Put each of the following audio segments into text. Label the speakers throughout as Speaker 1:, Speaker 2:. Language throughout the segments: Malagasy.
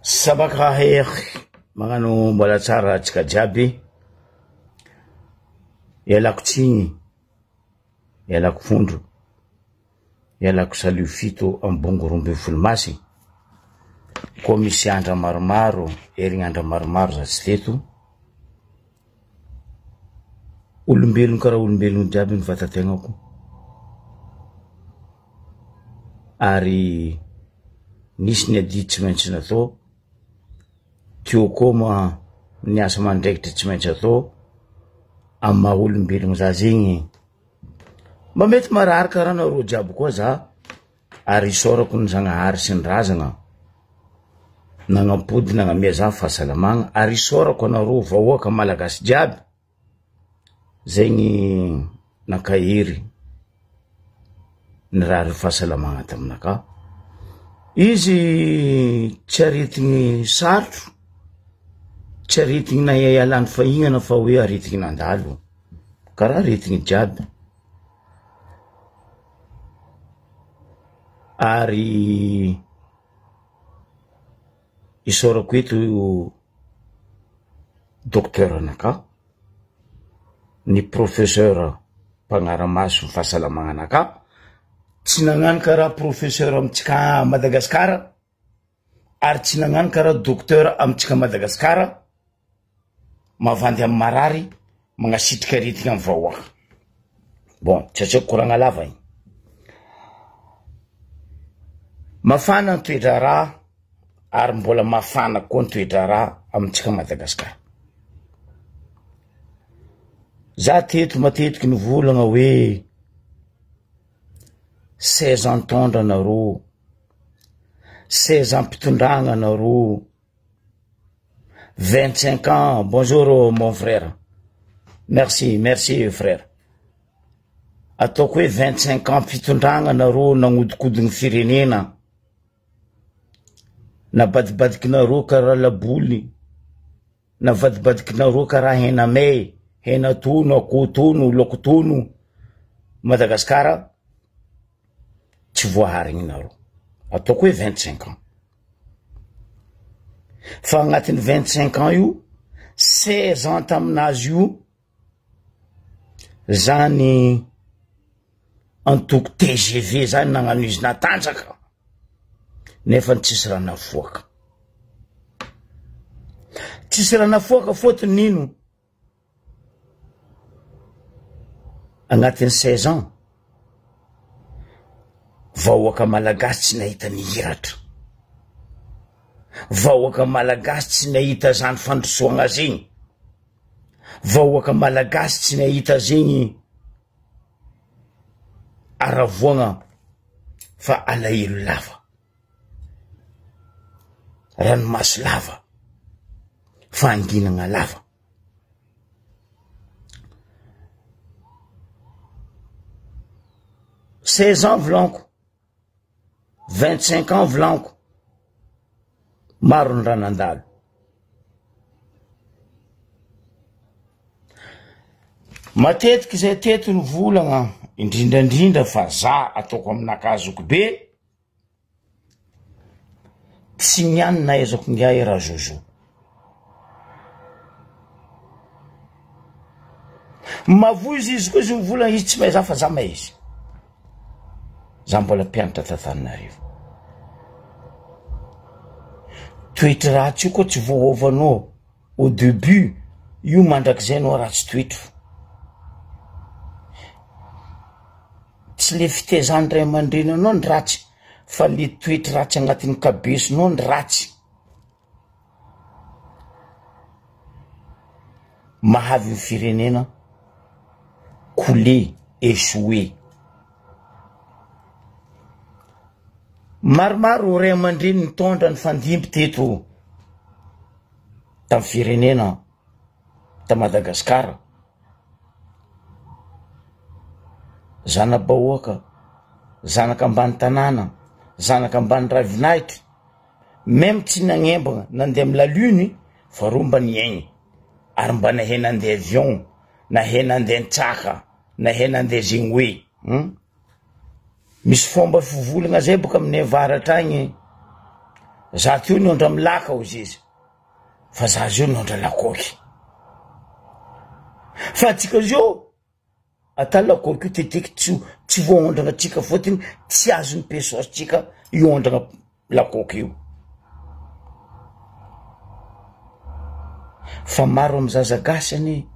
Speaker 1: Sabaka hery magnano mbola tsara antsika jiaby, ialako tsiny, ialako fondro, ialako salio fito am bongo 12 masy, koa misy andra maromaro, herignandra maromaro za tsy teto, olombelogno karaha olombelogno jiaby ny vatategnako ary nisy ny adidy tsy maintsy natao, teo koa moa ny asa aman-draikitra tsy maintsy atao amy maha olombelogno za zegny, mba mety marary karaha anareo jiaby koa za. Ary isaorako ny Zagnahary sy ny razagna nagnampody nagnamia za fahasalamagna ary isaorako anareo vahoaka malagasy jiaby zegny nankahery nirary fahasalamagna taminakahy. Izy tsy aretigny sarotro, tsy aretigny na ialany fahignana fa hoe aretigny nandalo, karaha aretigny jiaby. Ary isaorako eto docteur anakahy, ny professeur mpagnaramaso ny fahasalamagna anakahy, tsy nagnano karaha professeur amintsika à Madagasikara ary tsy nagnano karaha docteur amintsika Madagasikara, mavandy amy marary, magnasitrika aretigny amy vahoaka. Bon, tsy asiako koragna lava igny. Mafana ny toe-draharaha ary mbola mafana koa ny toe-draharaha amintsika Madagasikara. Za teto matetiky nivolagna hoe seize ans tondra nareo, seize ans mpitondragna nareo, 25 ans, bonjour mon frère, merci, merci frère. Ataoko hoe 25 ans fitondragna nareo nagnodikodigny firenena, nabadibadikinareo karaha laboly, navadibadikinareo karaha hena may, hena tono, akoho tono, laoko tono, Madagasikara tsy voaharigninareo, ataoko hoe 25 ans. Fa agnatin'ny 25 ans io, 16 ans taminazy io, zany antoko TGV zany nagnano izy natanjaka, nefa tsisy raha nafoaka. Tsisy raha nafoaka fôtony nino? Agnatin'ny seize ans, vahoaka malagasy tsy nahita nihiratra, vahoaka malagasy tsy nahita zany fandrosoagna zegny, vahoaka malagasy tsy nahita zegny haravoagna fa alahelo lava, ranomaso lava, fahanginagna lava. 16 ans volaniko, 25 ans volaniko, maro ny raha nandalo. Matetiky zay teto ny volagna, indrindrandrindra fa za ataoko aminakahy zokibe, Tsy niany nahaizako ingahy Razozo. Mavozo izy koa izy mivolagna izy tsy mahay za fa za mahay izy. Za mbola mpianatra t'Antananarivo. Toetry ratsy io koa tsy voaovanao au debut io mandrakizay anao ratsy toetra. Tsy le fitaizan'ny ray aman-dreny anao ny ratsy fa le toetry ratsy agnatin'ny kabesonao ny ratsy. Mahavy ny firenena couler, échouer. Maromaro ray aman-dreny nitondra nifandimby teto tamin'ny firenena ta Madagasikara. Zana-bahoaka, zanaka ambany tanàna, zanaka ambany ravinahitra, meme tsy nagnembana nandeha amy la lune fa reo mba niaigny ary mba nahay nandeha avion, nahay nandeha nitsaka, nahay nandeha zegny hoe um. Misy fomba fivolagna zay boka aminay avaratra agny. Za teo niondra milaka ozy izy fa za zio niondra lakoky. Fa atsika zio ata lakoky io teteky tsy tsy voaondragna atsika fôtony tsy azon'ny pesos tsika iondragna lakoky io. Fa maro amy zaza gasy anie,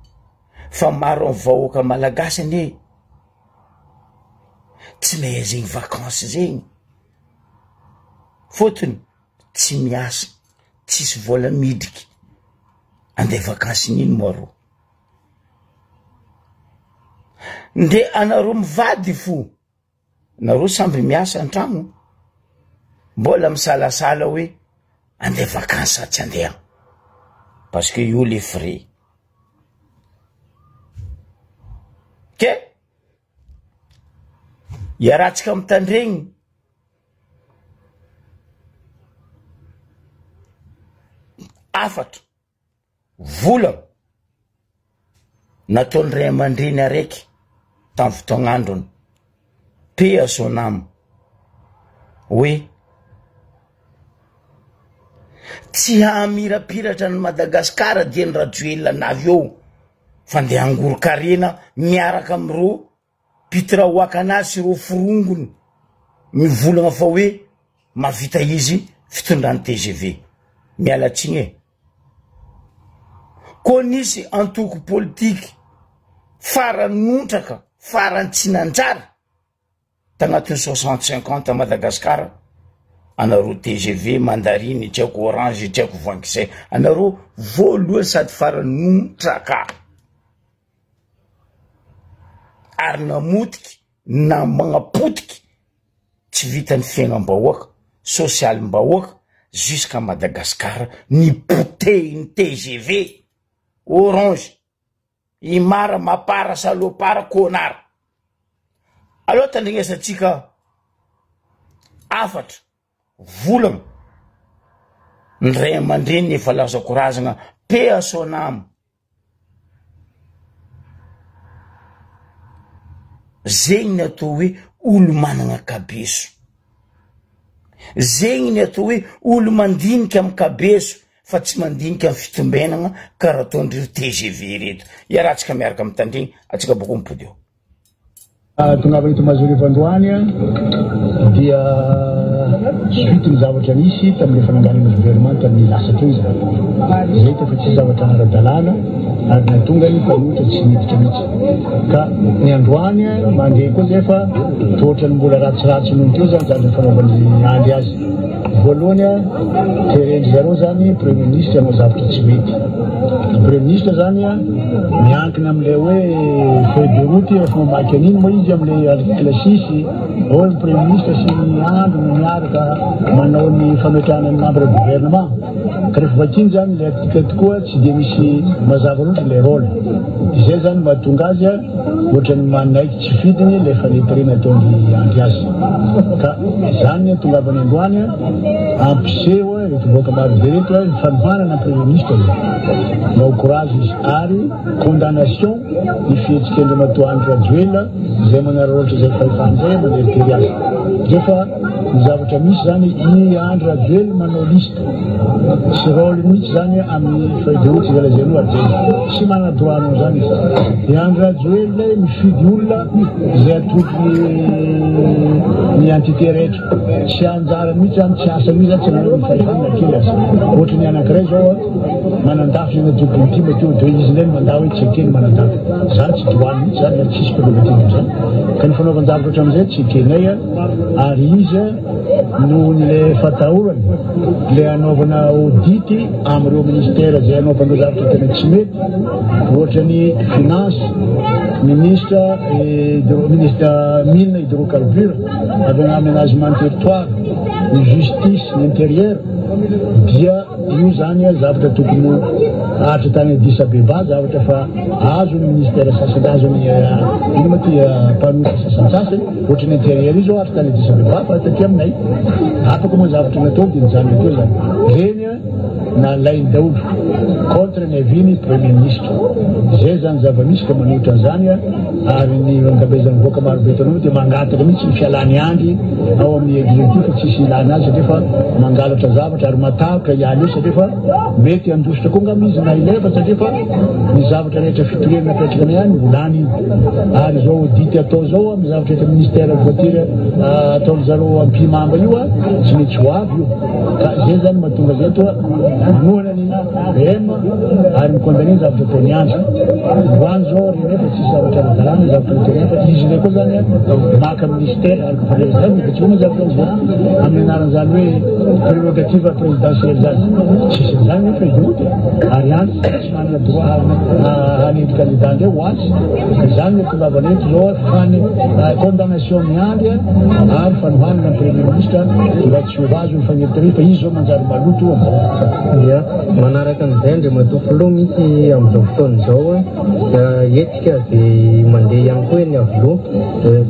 Speaker 1: fa maro amy vahoaka malagasy anie tsy mahay zegny vakansy zegny. Fôtony tsy miasa, tsisy vôla midriky, andeha vakansy n'ino moa rô? Nde anareo mivady fo, nareo samby miasa an-tragno, mbola misalasala hoe andeha vakansy sa tsy andeha, parce que io le frais. Ke iarahantsika mitandregny hafatra, vola nataon'ny ray aman-dreny araiky tamin'ny fotoagn'androny, paix à son âme, hoe tsy hahamirapiratra an'i Madagasikara dian'i Rajoelina navy eo fa ndeha hangoron-karena miaraka amin'ireo Mpitraoakana sy ireo forongony mivolagna fa hoe mahavita izy fitondran'ny tgv. Miala tsiny e. Koa nisy antoko politiky farany nontraka, farany tsy nanjary tagnatin'ny 65 ans ta Madagascar, anareo tgv, mandarine, tsy haiko orange, tsy haiko voankizay, anareo voalohany sady farany nontraka. ary namotiky na magnapotiky tsy vitan'ny fiaignam-bahoaka, sosialim-bahoaka jusqu'à Madagascar ny potehin'ny tgv, orange, imara, mapar, salopard, connard. Aleo tandrignesantsika hafatra, volagna, ny ray aman-dreny efa lazako razagna, paix à son âme. Zegny ny atao hoe olo managna kabeso, zegny ny atao hoe olo mandinika amy kabeso fa tsy mandinika amy fitombenagna karaha ataondreo tgv reto, iarahantsika miaraka mitandregny atsika bôko mipody eo.
Speaker 2: Tongava eto Mazorivo androany dia suite ny zavatra nisy tamin'ilay fananganana gouvernement tamin'ny lasa teo izany. Izay hita fa tsy zavatra ara-dalàna ary nahatonga ny mpanohitra tsy niditra mihitsy. Ka ny androany mandeha koa izay fa toa ohatran'ny mbola ratsiratsy noho ny teo izany zavatra fanaovan'ny Andry azy. Voalohany, teren-dry zareo izany Premier ministre hanao zavatra tsy mety. Ny Premier ministre izany miankina amin'ilay hoe feuille de route, rehefa mamaky an'iny moa izy amin'ilay article 6, ao ny Premier ministre sy ny Andry no miaraka manao ny fametrahana ny membre gouvernement. Ka rehefa vakiny izany ilay article tokoa tsy dia misy mazava loatra ilay rôle. Izay izany mahatonga azy ohatran'ny manaiky tsy fidiny ilay fanetrena ataon'i Andry azy. Ka izany ny atongavany androany hampiseho ireto vahoaka maro be ireto ny fanohanana ny Premier Ministre izay. Mba ho courage izy ary condamnation ny fihetsik'i Andriamatoa Andry Rajoelina izay manararaotra izay fahefana izay maneritery azy. Izay fa ny zavatra misy izany i Andry Rajoelina manao liste. Tsy rôle mihitsy zany amin'ny feuille de route izay lazainao hajaina. Tsy manana droit hanao zany izy. I Andry Rajoelina mifidy olona izay atolotry ny entité rehetra. Tsy anjara mihitsy zany, tsy asa mihitsy zany, tsy ananany ny fahefana na kely aza. Ohatry ny anankiray zao manandafy izay natolotry ny tim teo dia izy indray no mandà hoe tsy ekeny manandafy. Zany tsy droit mihitsy zany ary tsisy prérogative am'zany. Ka ny fanaovan-javatra ohatran'izay tsy ekenay ary izy Noho ny le fatahorana le hanaovana audit amin'ireo ministère izay hanaovana zavatra tena tsy mety, ohatra ny finance, ministre hydro, ministre mine hydrocarbure, avy any aménagement territoire, ny justice, ny intérieur dia Io zany zavatra tokony ahatra tany Addis Abeba, zavatra fa azon'ny ministère sasany, azon'ny ino moa ty mpanohitra sasantsasany, ohatry ny intérieur io zao ahatra tany Addis Abeba fa taty aminay afaka moa zavatra natao dia nijanona teo zany. Reny nalainy daholo. Contre ny avis ny Premier ministre. Izay izany zava-misy ka manohitra an'izany ary ny ankabeazan'ny vahoaka maro be eto dia mangataka mihitsy ny fialan'i Andry ao amin'ny executif fa tsisy ilana azy satria fa mangalatra zavatra ary matahotra hiala eo satria fa mety handositra koa angamba izy na hilefa satria fa ny zavatra rehetra fitoriana napetraka any ihany mbola any iny ary izao audit atao izao amin'ny zavatra rehetra ministère voatery ataon'ny zareo ampihimamba io tsy maintsy ho avy io ka izay zany mahatonga zay toa manohana ny PM ary mi-condamner ny zavatra ataony Andry. Androany zao ry nefa tsisy zavatra ara-dalàna ny zavatra nataony fa izy indray koa zany maka ministère araka fa zany fa tsy hoana zavatra zao amin'ny anaran'izany hoe prérogative présidentielle zany. Tsisy an'izany nefa izy ody ary Andry tsy manana droit hanendry candidat indray ho azy. Izany no tongavana eto zao fany condamnation ny Andry ary fanohanana ny premier ministre mba tsy ho azo ny faneriterena fa izy zao manjary maloto amizao.
Speaker 3: Ia, manaraka an'izay Andriamatoa Filoha misy amin'izao fotoana izao hetsika izay mandeha ihany koa eny Iavoloha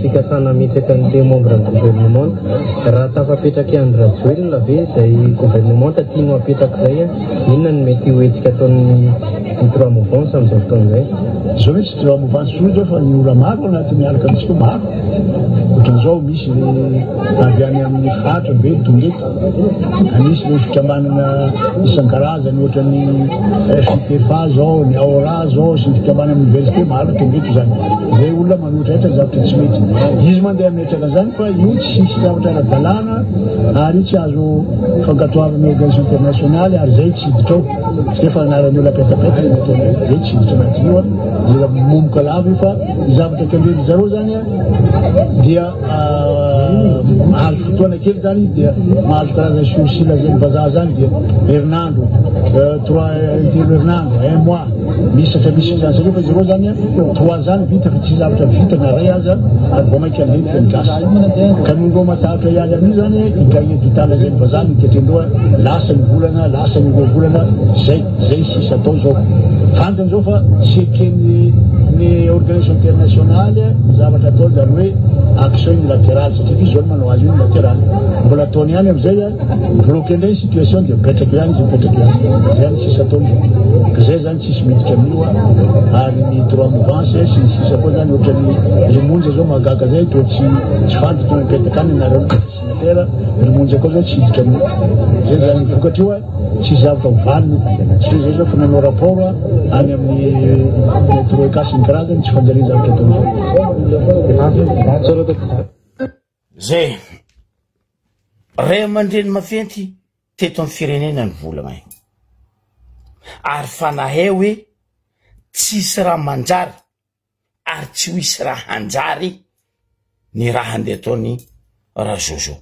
Speaker 3: fikasana hametraka an'ireo membre ny gouvernement. Raha tafapetrak'i Andry Rajoelina ve izay gouvernement tiany ho apetraka izay, inona no mety ho hetsika ataon'ny trois mouvances amin'izao fotoana izay?
Speaker 2: Izao hoe tsy trois mouvances intsony izao fa ny olona maro anatin'ny miaraka amintsika maro. Ohatran'izao misy ny avy any amin'ny faritra be tonga eto. Anisy ireo fikambanana isan-karazany ohatran'ny FITFA zao, ny AORA zao sy ny fikambanana université maro tonga eto zany. Izay olona manohitra etra zavatra tsy mety. Izy mandeha hametraka an'izany fa io tsisy zavatra ara-dalàna ary io tsy azo fankatoavan'ny organisation internationale ary izay tsy hiditra ao. Satria fa anaran'ny olona apetapetaka ny ataony hoe izay tsy hiditra anatin'io. Mbola momoka lava io fa ny zavatra kendren'ny zareo zany dia mahazo fotoana kely zany izy dia mahazo karazana sursis lazain'ny vazaha zany dia herinandro, trois intelo herinandro, un mois, misy satria misy fiantsy fa izy ireo zany trois zany vita fa tsy zavatra vita na ray aza ary vao mainka hanenjika ny gasy. Ka noho ireo matahotra hiala amin'io zany i-gagner du temps lazain'ny vazaha no iketren-doha, lasa ny volana, lasa ny roa volana, zay. Zay sisa atao zao. Fantany zao fa tsy eken'ny ny organisation internationale ny zavatra ataony zany hoe action unilatérale satria izy zao no manao azy unilatérale. Mbola ataony ihany amizay a, bloqué ndray ny situation dia mipetraka ihany izy mipetraka ihany. Zay ny sisa ataony zao. Ka zay zany tsisy miditra amin'io a. Ary ny trois mouvance sy ny sisa koa zany ohatran'ny ry Monja zao mahagaga zay toa tsy tsy fantatra toa mipetaka any anareo sénateur ry Monja koa zao tsy hiditra amin'io. Zay zany vokatra io a. Tsy zavatra ho valiny satria zay zao fa nanao rapport any amin'ny troika sy ny karazany tsy fanjariany zavatra ataony zao.
Speaker 1: Zay ray aman-dreny maventy teto amin'ny firenena ny volagna io ary fanahay hoe tsisy raha manjary ary tsy ho hisy raha hanjary ny raha handeha ataony Razozo.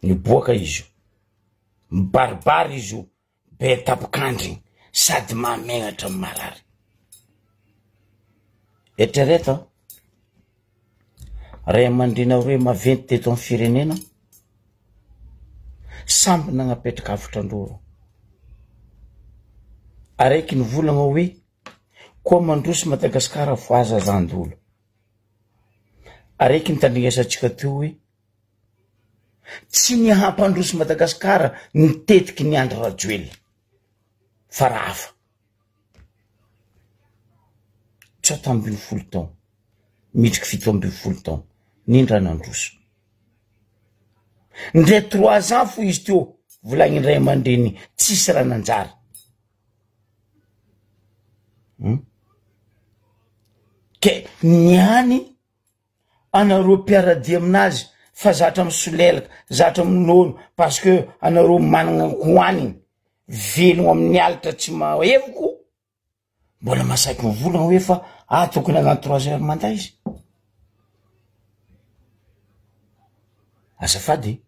Speaker 1: Miboaka izy io, mibaribary izy io, be tapokandriny sady mahamenatra ny marary. Eritrereto an, ray aman-dreny roe maventy teto amin'ny firenena, samby nagnapetraka avotr'androro. Araiky nivolagna hoe Koa mandroso Madagasikara voaza zandolo. Araiky ny tandringesantsika teo hoe tsy ny hampandroso Madagasikara ny tetiky ny Andry Rajoelina fa raha hafa. 17 taona, midriky 17 taona, nindra nandroso. Ndre trois ans fo izy teo volagniny ray aman-dreny tsisy raha nanjary. Hum. Ke ny any anareo mpiaradia aminazy fa zatra misolelaka, zatra minono parce que anareo managna hoanigny, velogno amin'ny alitra tsy mahevoko, mbola masaky mivolagna hoe fa ah tokony hagnano trois heures mandat izy. Azafady e.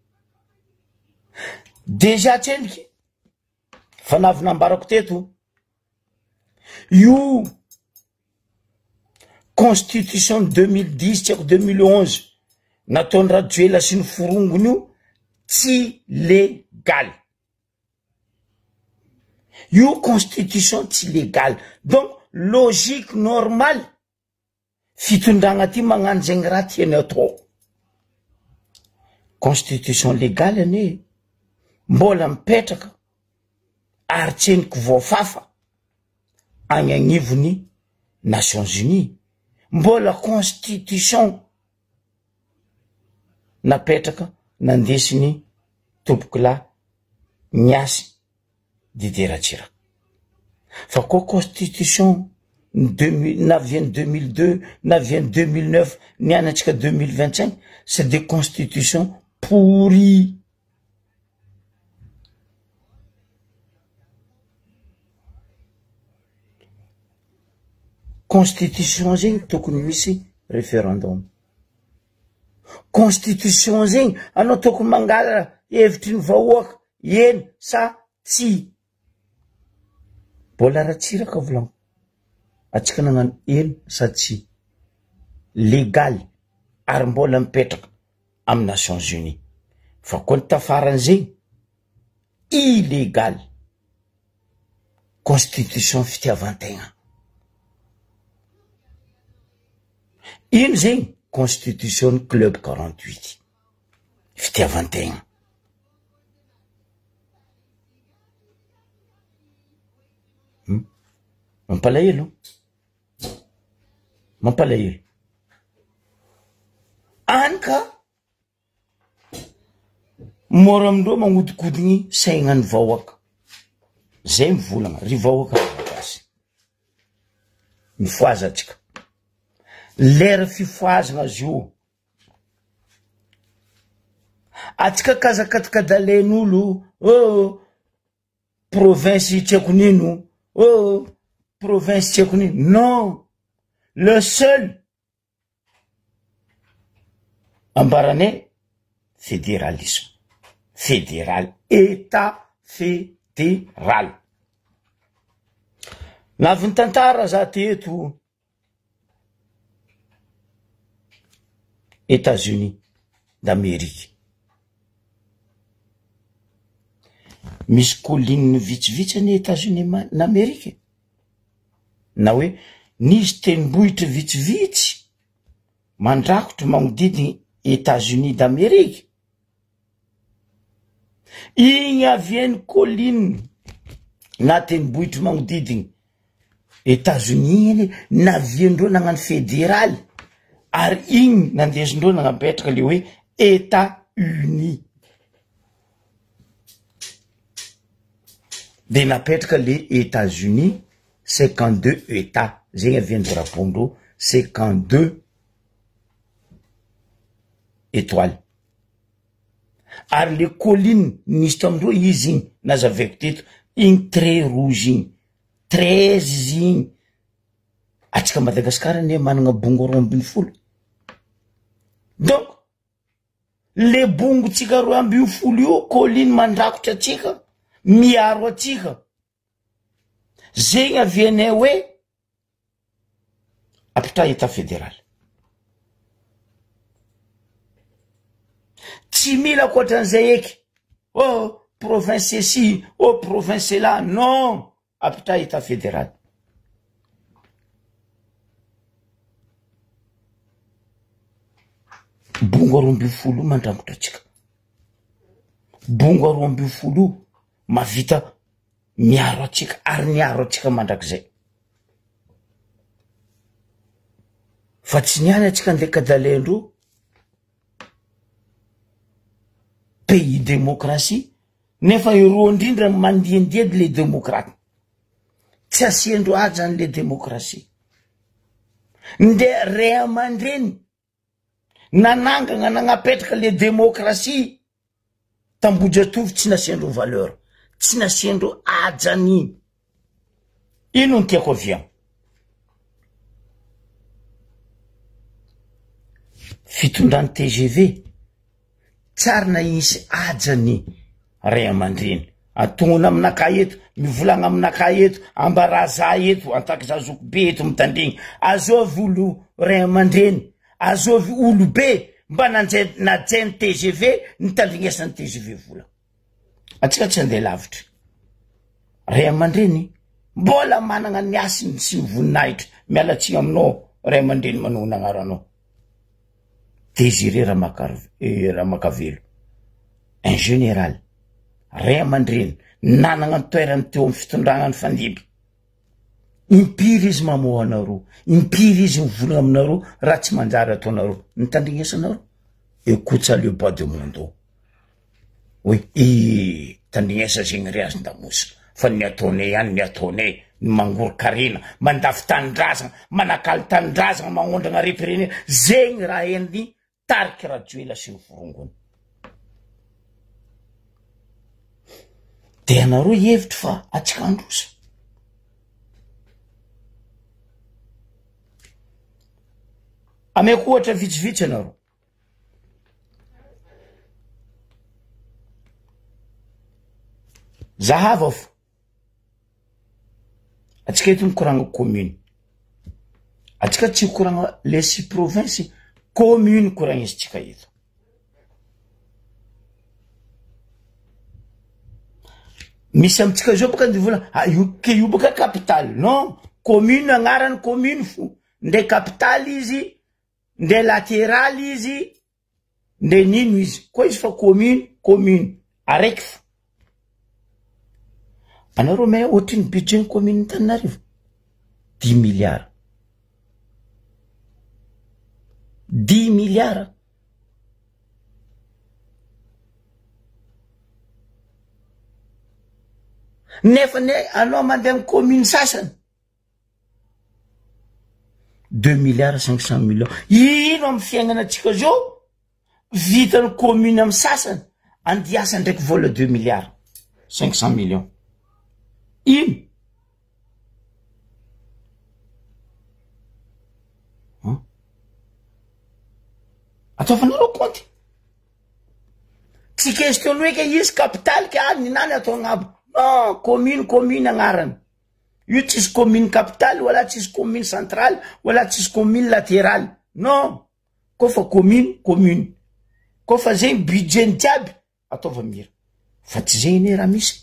Speaker 1: Déjà tsendriky Fa navy nambarako teto io constitution 2010 tsy haiko 2011 nataon'i Rajoelina sy ny forongony io tsy legaly. Io constitution tsy legaly donc logique normal Fitondragna ty magnano zegny raha tiany atao. Constitution légal anie mbola mipetraka. Ary tseniko voafafa agny agnivony Nations Unies, mbola constitution napetraka nandesiny tompokolahy Niasy Didier Ratsiraka. Fa koa constitution ny deux mille navian'ny 2002 navian'ny 2009 niany antsika 2025 c'est des constitutions pourries. Constitution zegny tokony misy referendum. Constitution zegny anao tokony mangala hevitry ny vahoaka eny sa tsia. Mbola Ratsiraka volagno, atsika nagnano eny sa tsia. Legaly ary mbola mipetraka amy Nations Unies. Fa koa ny tafaran'izegny illegal. Constitution fitiavan-tegna. Ino zegny constitution ny club 48? Fitiavan-tegna. Hum. Mampalahelo. Mampalahelo. Any ka Mora amindreo magnodikodigny saignan'ny vahoaka. Zay mivolagna, ry vahoaka malagasy, mifohaza antsika. Lera fifohazagna zio. Atsika kazakatakadalen'olo oh, province tsy haiko nino oh, province tsy haiko nino. Non, le seul Ambaranay federalisme, federal, etat federal. Navy nitantara za teto Etats Unis d'Amerique. Misy colline vitsivitsy anie Etats Unis n'Amerique e. Na hoe nisy tendrombohitra vitsivitsy mandrakotra magnodidiny Etats-Unis d'Amerique. Igny avy eny colline na tendrombohitry magnodidiny Etats-Unis igny anie naviandreo nagnano federaly ary igny nandesindreo nagnapetraka le hoe Etats Unis. De napetraka le Etats-Unis 52 Etats, zegny avian'ny drapeau-ndreo 52 étoiles. Ary le colline nisy tamindreo izy igny nazavaiko teto, igny trait rouge igny, 13 izy igny. Atsika Madagasikara anie managna bongo 12. Donc Le bongotsika 12 io colline mandrakotra atsika, miaro atsika. Zegny avianay hoe apitraha etat federal. Tsy mila ankoatran'izay eky. Oh province ceci, oh province cela, non! Apitraha etat federal. Bongo 12 io mandrangotra antsika. Bongo 12 io mahavita miaro antsika ary miaro antsika mandrakizay. Fa tsy niany antsika andeha kadalendro pays démocratie Nefa ireo indrindra no mandiandiady le demokraty. Tsy asiandreo haja an'le demokrasia. Nde ray aman-dreny nanangana nagnapetraka le demokrasia t'Ambohijatovo tsy nasiandreo valeur, tsy nasiandreo hajany. Ino no tiako aviagna? Fitondran'ny tgv tsary na hisy hajany ray aman-dreny. Antognona aminakahy eto, mivolagna aminakahy eto, ambarà za eto, antaky za zokibe eto mitandregny, azôvy olo ray aman-dreny, azôvy olobe mba nanjay najain'ny tgv nitandrignesan'ny tgv vola. Antsika tsy andeha lavitra. Ray aman-dreny mbola managna ny hasiny sy ny voninahitra. Miala tsiny aminao ray aman-dreny manohona agnaranao. Désiré Ramakavelo, un général, ray aman-dreny. Nanagna ny toerany teo amin'ny fitondragna ny fandimby. Impiry izy mamoha anareo, impiry izy mivolagna aminareo raha tsy manjary ataonareo. Ny tandrignesanareo? Écoute le bas de mon dos. Hoe i tandrignesa zegny re azon-damosina fa ny ataonay ihany ny ataonay, ny mangoron-karena, mandafy tanindrazagna, manakalo tanindrazagna, magnondragna harem-pirenena, zegny raha hain'ny tariky Rajoelina sy ny forongony. De anareo hevitro fa atsika handroso. Ameko ohatra vitsivitsy anareo. Zahava fo. Atsika eto mikoragna commune. Atsika tsy mikoragna les six provinces, commune koragnisintsika eto. Misy amitsika zao baka nivola, ah io ke io baka capitale. Non, commune agnarany commune fo. Ndre capitale izy, ndre lateraly izy, ndre nino izy. Koa izy fa commune, commune araiky fo. Anareo mahay ohatry ny budget ny commune Antananarivo? Dix milliards. Dix milliards. Nefa ne anao mandeha amy commune sasany deux milliards cinq cent millions ino amy fiaignana atsika zao vitany commune amy sasany andiasa ndraiky vola deux milliards cinq cent millions ino Ataovanareo kaonty. Tsy question hoe ke izy capitale ke ah ninany atao agnabo. Non, commune commune agnarany. Io tsisy commune capitale wala tsisy commune centrale wala tsisy commune latérale. Non. Koa fa commune commune. Koa fa zegny budget ny jiaby Ataova mira. Fa tsy zegny anie raha misy.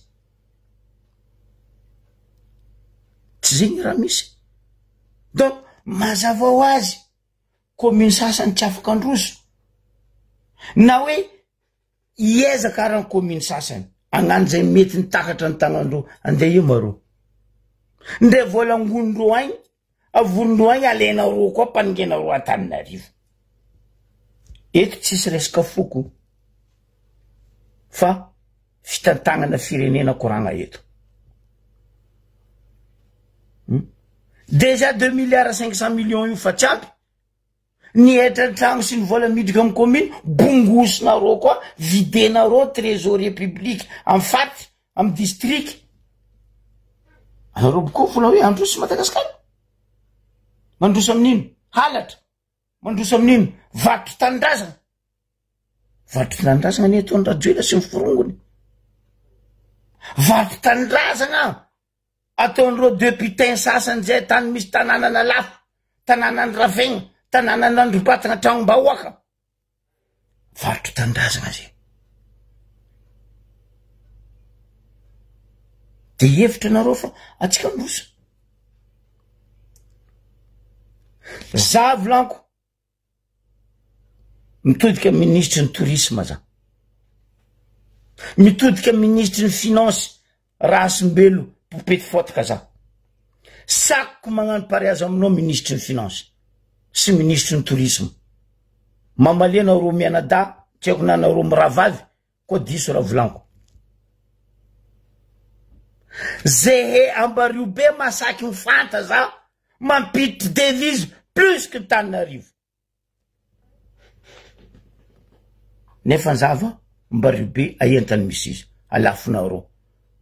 Speaker 1: Tsy zegny raha misy. Donc mazava ho azy commune sasany tsy afaka androso. Na hoe hiezaka ara ny commune sasany agnano zay mety ny takatra ny tagnandreo andeha io marô. Ndre vola angonindreo agny Avonindreo agny alainareo koa ampanongenareo Antananarivo. Eto tsisy resaka foko fa fitantagnana firenena koragna eto. Déjà deux milliards cinq cent millions io fa tsy ampy. Ny hetra-tragno sy ny vola midriky amy commune bongosinareo koa, videnareo trésorier public amy faty, amy district. Anareo bokoa vola hoe handroso Madagasikara? Mandroso amin'ino? Halatra. Mandroso amin'ino? Varotra tanindrazana. Varotra tanindrazana anie ataon'i Rajoelina sy ny forongony. Varotra tanindrazana. Ataon'ireo deputin sasany zay tany misy tanànan'Alafo, tanànan'i Ravegna, tanànan'Andribatana, tragnom-bahoaka. Varotra tanindrazana zay. De hevitra nareo fa atsika miroso. Za volaniko, Mitodika minisitry ny tourisme za. Mitodika minisitry ny finance Rahasimbelo Popety Fotaka za. Sakiko magnano pariage aminao minisitry ny finance sy minisitry ny tourisme. Mamalia nareo mianadahy, tsy haiko na nareo mirahavavy koa diso raha volaniko. Zehe Ambario be masaky mifanta za mampiditry devise plus que Tananarivo. Nefa zava Ambario be aentany misy izy alafonareo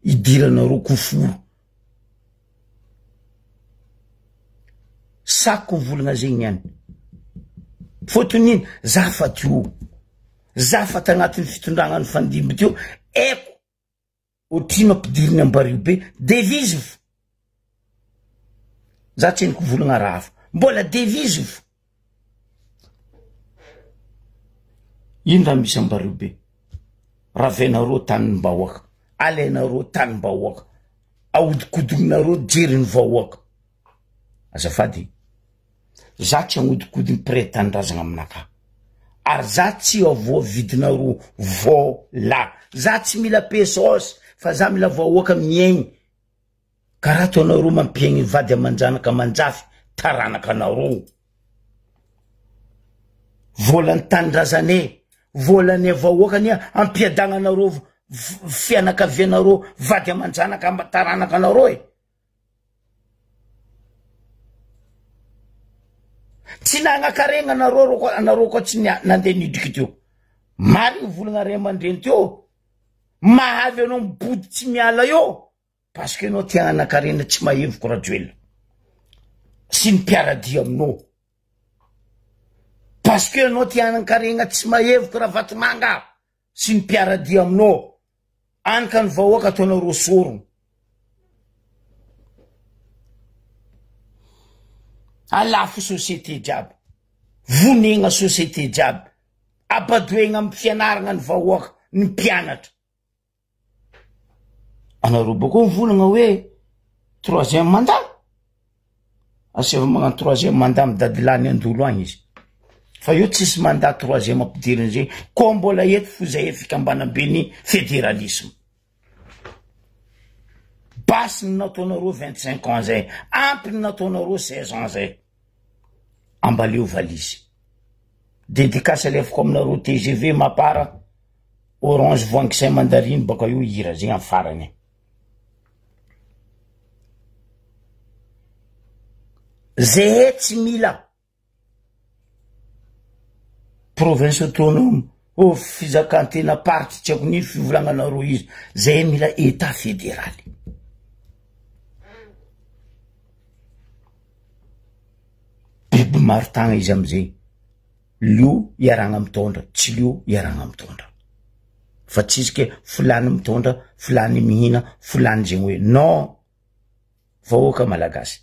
Speaker 1: idiranareo koforo. Sako mivolagna zegny niany. Fôtony ino? Za fa teo. Za fa tagnatin'ny fitondragna nifandimby teo, aiko otrino ampidiriny Ambario be, devise fo. Za tsy haiko volagna raha hafa. Mbola devise fo. Ino raha misy Ambario be? Ravenareo tanim-bahoaka, alainareo tanim-bahoaka, ahodikodignareo jerin'ny vahoaka. Azafady, za tsy hagnodikodiny mpiray tanindrazagna aminakahy, ary za tsy avoavidinareo vôla, za tsy mila pesos. Fa za mila vahoaka miaigny karaha ataonareo mampiaigny vady aman-janaka aman-jafy taranaka anareo. Volan'ny tanindrazanay, volanay vahoaka anie ampiadagnanareo fianakavianareo vady aman-janaka taranaka anareo e. Tsy nagnakarena anareo reo koa anareo koa tsy nandeha nidriky teo. Marigny volagna ray aman-dreny teo. Mahavy anao mibody tsy miala eo parce que anao tia hanakarena tsy mahevoko Rajoelina sy ny mpiaradia aminao. Parce que anao tia hanankarena tsy mahevoko Ravatomanga sy ny mpiaradia aminao. Any ka ny vahoaka ataonareo sorona. Alafo société jiaby, vonegna société jiaby, abadoegna amy fianaragna ny vahoaka, ny mpianatra. Anareo bôko mivolagna hoe troisième mandat. Asaivo magnano troisième mandat amy dadilany andolo agny izy. Fa io tsisy mandat troisième ampidiriny zegny. Koa mbola eto fo zay fikambanam-ben'ny fédéralisme. Basy ny nataonareo 25 ans zay, ampy ny nataonareo 16 ans zay. Ambaleo valizy. Dédicace alefako aminareo TGV Mapara, Orange voangisay mandarine baka io hira zegny amy farany. Zehe tsy mila province autonome oh fizakantena party tsy haiko nino fivolagnanareo izy, zehe mila etat federaly. Biby maro tagna izy amizay, lio iarahagna mitondra, tsy lio iarahagna mitondra. Fa tsisy ke folany mitondra, folany mihina, folany zegny hoe non. Vahoaka malagasy.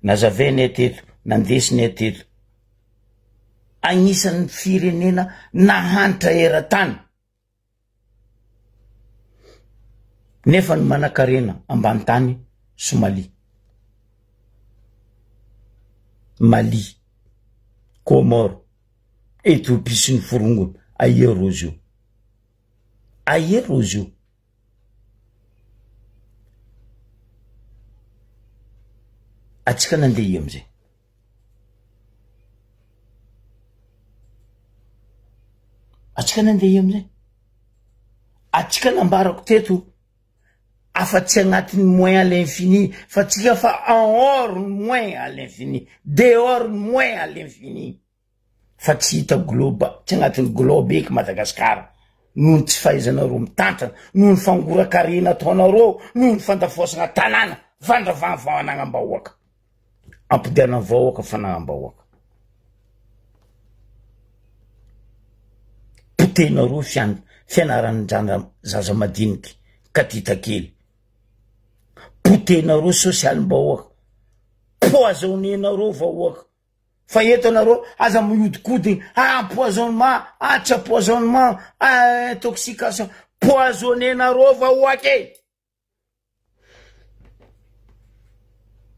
Speaker 1: Nazavainay teto, nandesinay teto. Agnisan'ny firenena nahantra eran-tany. Nefa ny manankarena ambany tany Somalie, Mali, Comores, Ethiopie sy ny forongony, aia rozy io? Aia rozy io? Atsika nandeha ia amizay? Atsika nandeha ia amizay? Atsika nambarako teto afa tsy agnatin'ny moins à l'infini fa tsika fa en hors ny moins à l'infini, dehors ny moins à l'infini. fa tsy hita globe, tsy agnatin'ny globe eky Madagasikara noho ny tsy fahaizanareo mitantana, noho ny fangoran-karena ataonareo, noho ny fandafoasana tanàna, fandravana fanagnam-bahoaka, ampidianan'ny vahoaka fanagnam-bahoaka. Potehinareo fian- fianaran-jana zaza madiniky, katita kely, potehinareo sosialim-bahoaka, poisonner-nareo vahoaka. Fa eto anareo aza mihodikodigny, ah empoisonnement, ah tsy empoisonnement, ah intoxication, poisonner-nareo vahoaka e!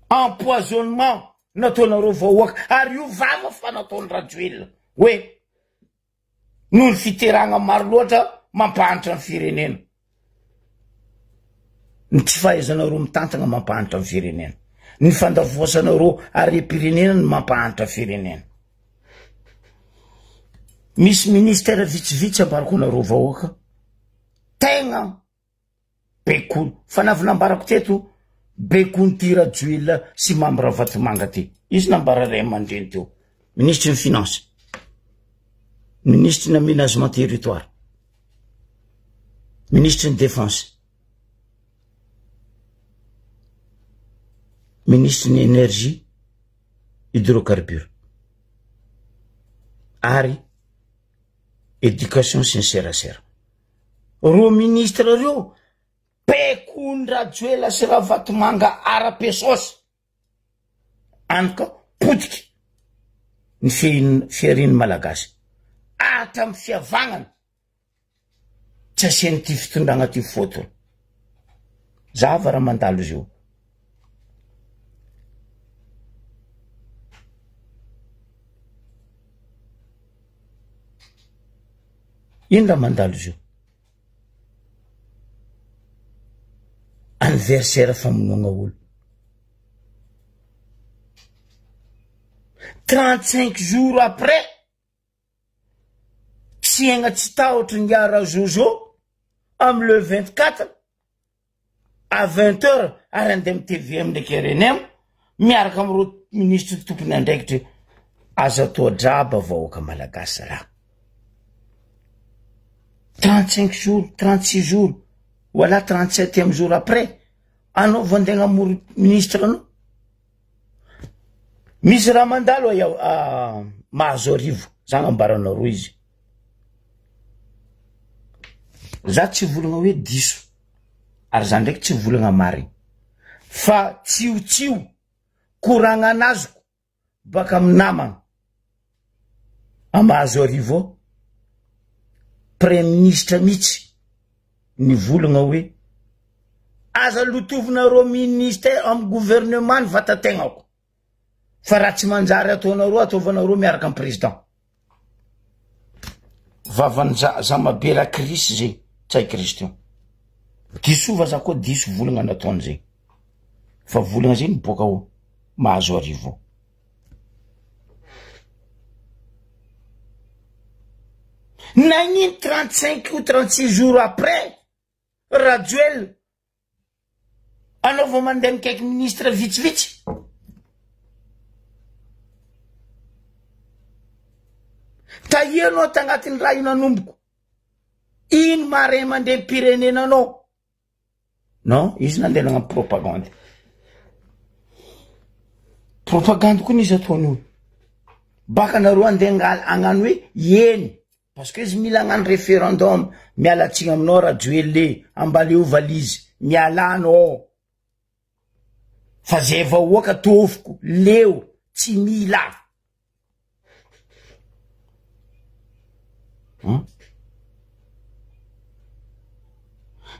Speaker 1: Empoisonnement nataonareo vahoaka, ary io vava fa nataon'i Rajoelina hoe noho ny fiterahana maro loatra mampahantra ny firenena. Ny tsy fahaizanareo mitantana mampahantra ny firenena. Ny fandavoasanareo harem-pirenena no mampahantra firenena. Misy ministère vitsivitsy ambarako anareo vahoaka, tegna Baikony, fa navy nambarako teto, baikony ty Rajoelina sy Mamy Ravatomanga ty. Izy nambara ray aman-dreny teo. Minisitry ny finance, minisitry ny aménagement territoire, minisitry ny défense, minisitry ny énergie, hydrocarbure, ary éducation sy ny serasera. Reo ministre reo pekondrajoela sy ravatomanga ara-pesosy any ka potiky ny fehin- fiharin'ny malagasy hatramin'ny fihavanana tsy asian'ity fitondragna ty fotony zava raha mandalo izy io. Ino raha mandalo izy io? Anniversaire famonoagna olo. 35 jours après, tsy aigna tsy tahotry ingahy Razozo amy le 24 à 20 heures ary andeha amy tvm ndraiky rnm miaraka am'ireo ministre tompony andraikitry. Aza atao draba vahoaka malagasy zalahy. 35 jours, 36 jours, voilà 37e jour après, anao vao andeha hamory ministre anao. Misy raha mandalo a mahazo arivo, za nambaranareo izy. Za tsy volagna hoe diso, ary za ndraiky tsy volagna marigny, fa tsiotsio koragna anazoko baka amy namagna a mahazo arivo ao, praiminisitra mihitsy nivolagna hoe aza lotovinareo ministère amy gouvernement ny vatategnako, fa raha tsy manjary ataonareo, ataovanareo miaraka amy président. Vavan'ny Zamabela Chris zegny, tsy hay Christian. Diso va za koa diso volagna nataony zegny, fa volagna zegny miboaka ao mahazo arivo ao. Nagnino 35 ou 36 jours après Rajoel anao vao mandeha mikaiky ministre vitsivitsy? Tahia anao tagnatin'ny raha io nanomboko ino maha ray aman-drenim-pirenena anao? Non, izy nandeha nagnano propagande. Propagande koa n'izy ataony io. Baka nareo andeha angal-, hagnano hoe eny, parce que izy mila hagnano référendum. Miala tsiny aminao Rajoelina, ambaleo valizy, miala anao. Fa zay vahoaka tofoko, leo, tsy mila.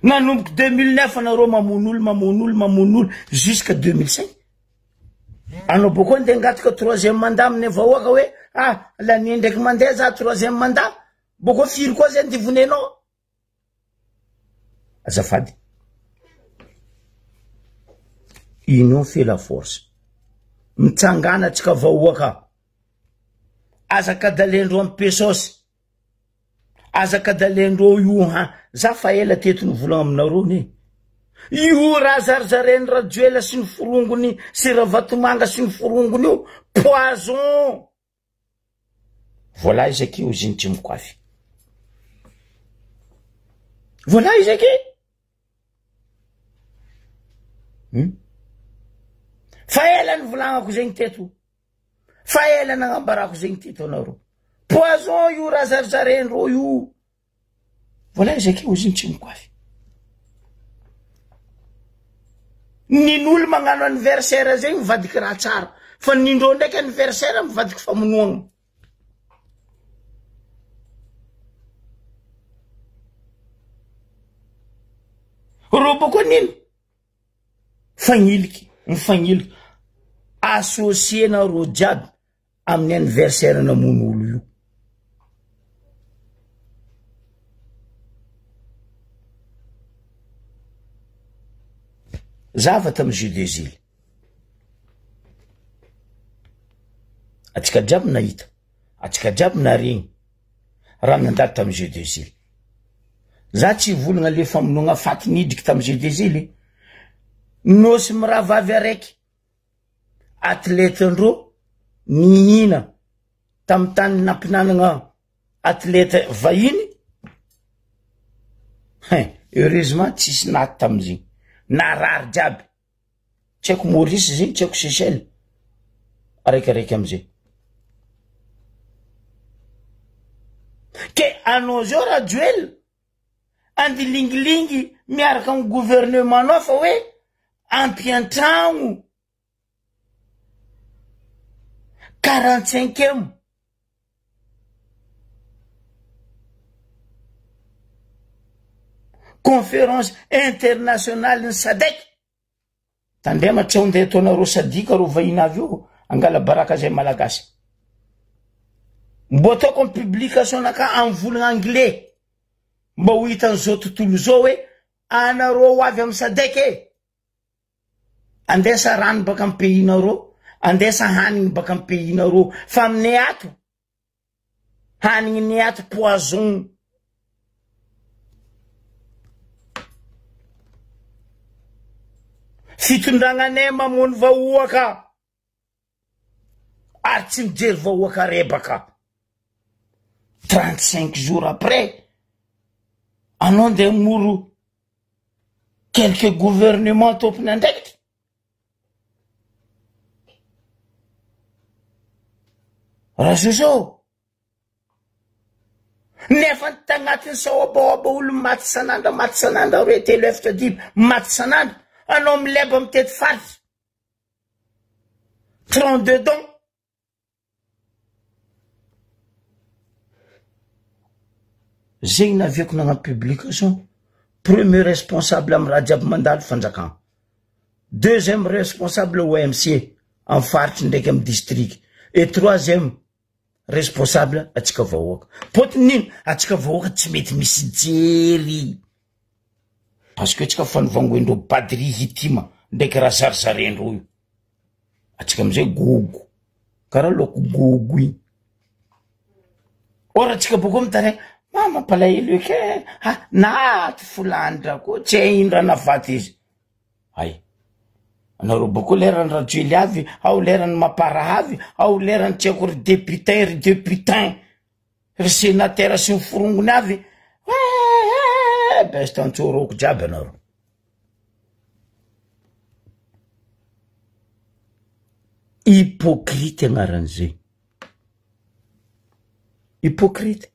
Speaker 1: Nanomboky 2009 anareo mamono olo, mamono olo, mamono olo jusqu'à 2005. Anao boko andeha angataka troisième mandat amin'ny vahoaka hoe ah lany ndraiky mandeha za troisième mandat. Boko firy koa zay andivonenao? Azafady. Union fait la force. Mitsangana atsika vahoaka. Aza kadalendreo amy pesosy. Aza kadalendreo io ha. Za fa ela teto nivolagna aminareo ne. Io raha zarizarain'i Rajoelina sy ny forongony sy Ravatomanga sy ny forongony io poison. Voilà izy aky ozy iny tsy mikoafy. Voilà izy aky. Fa ela nivolagnako zegny teto. Fa ela nagnambarako zegny teto anareo. Poison io raha zarizaraindreo io. Voilà izy aky ozy iny tsy mikoafy. Nin'olo magnano anniversaire zegny mivadiky raha tsara, fa nindreo ndraiky anniversaire mivadiky famonoagna. Reo bôko nino? Fagniliky, mifagniliky. Associer-na reo jiaby amin'ny anniversaire namono olo io. Zava tamy jeux des îles. Atsika jiaby nahita, atsika jiaby naregny raha nandalo tamy jeux des îles. Za tsy hivolagna le famonoagna faty nidriky tamy jeux des îles. Nosy mirahavavy araiky atletendreo nihina tamy tany nampinanagna atleta vahiny, hein, heureusement tsisy naty tamizigny, narary jiaby, tsy haiko Maurice zegny, tsy haiko Seychelles, araikiaraiky amizay. Ke anao zao Rajoel, andilingilingy miaraka amy gouvernement-nao fa hoe ampiantragno 45e conférence internationale ny SADC. Tandrema tsy ao ndeha ataonareo sadika reo vahiny avy eo angala baraka zay malagasy. Mbo ataoko amy publication naka amy volagna anglais. Mba ho hitan'izao tontolo izao hoe anareo ho avy amin'ny sadec e! Andesa rano baka amin'ny pays-nareo, andesa hanigny baka amin'ny pays-nareo, fa aminay ato, hanigninay ato poison. Fitondragnanay mamono vahoaka ary tsy mijery vahoaka rebaka. 35 jours après, anao ndeha moro quelque gouvernement tompon'andraikitra. Razozo, nefa ny tagnatin'ny saobaoba olo maty sanandra maty sanandra roe telo efatra dimy maty sanandra, anao mileba mitety faritra. 32 dons. Zegny naviako nagnano publication, premier responsable amy raha jiaby mandalo fanjakana, deuxième responsable OMC amy faritry ndraiky amy district, et troisième responsable atsika vahoaka, pôtiny nino atsika vahoaka tsy mety misy jery, parce que atsika fa novangoendreo Badri Hitima ndraiky raha zarizarendreo io. Atsika amizay gogo, karaha laoko gogo igny. Or atsika bôko mitaraigny, ah mampalahelo eky e, ah naty folandra koa tsy hay ino raha nahafaty izy. Hay, anareo bôko lerany Rajoely avy, ao lerany Mapar avy, ao lerany tsy haiko ry député ry députin, ry sénateur sy ny forongony avy, eh best antsôrôko jiaby anareo. Hypocrite agnaran'izay. Hypocrite.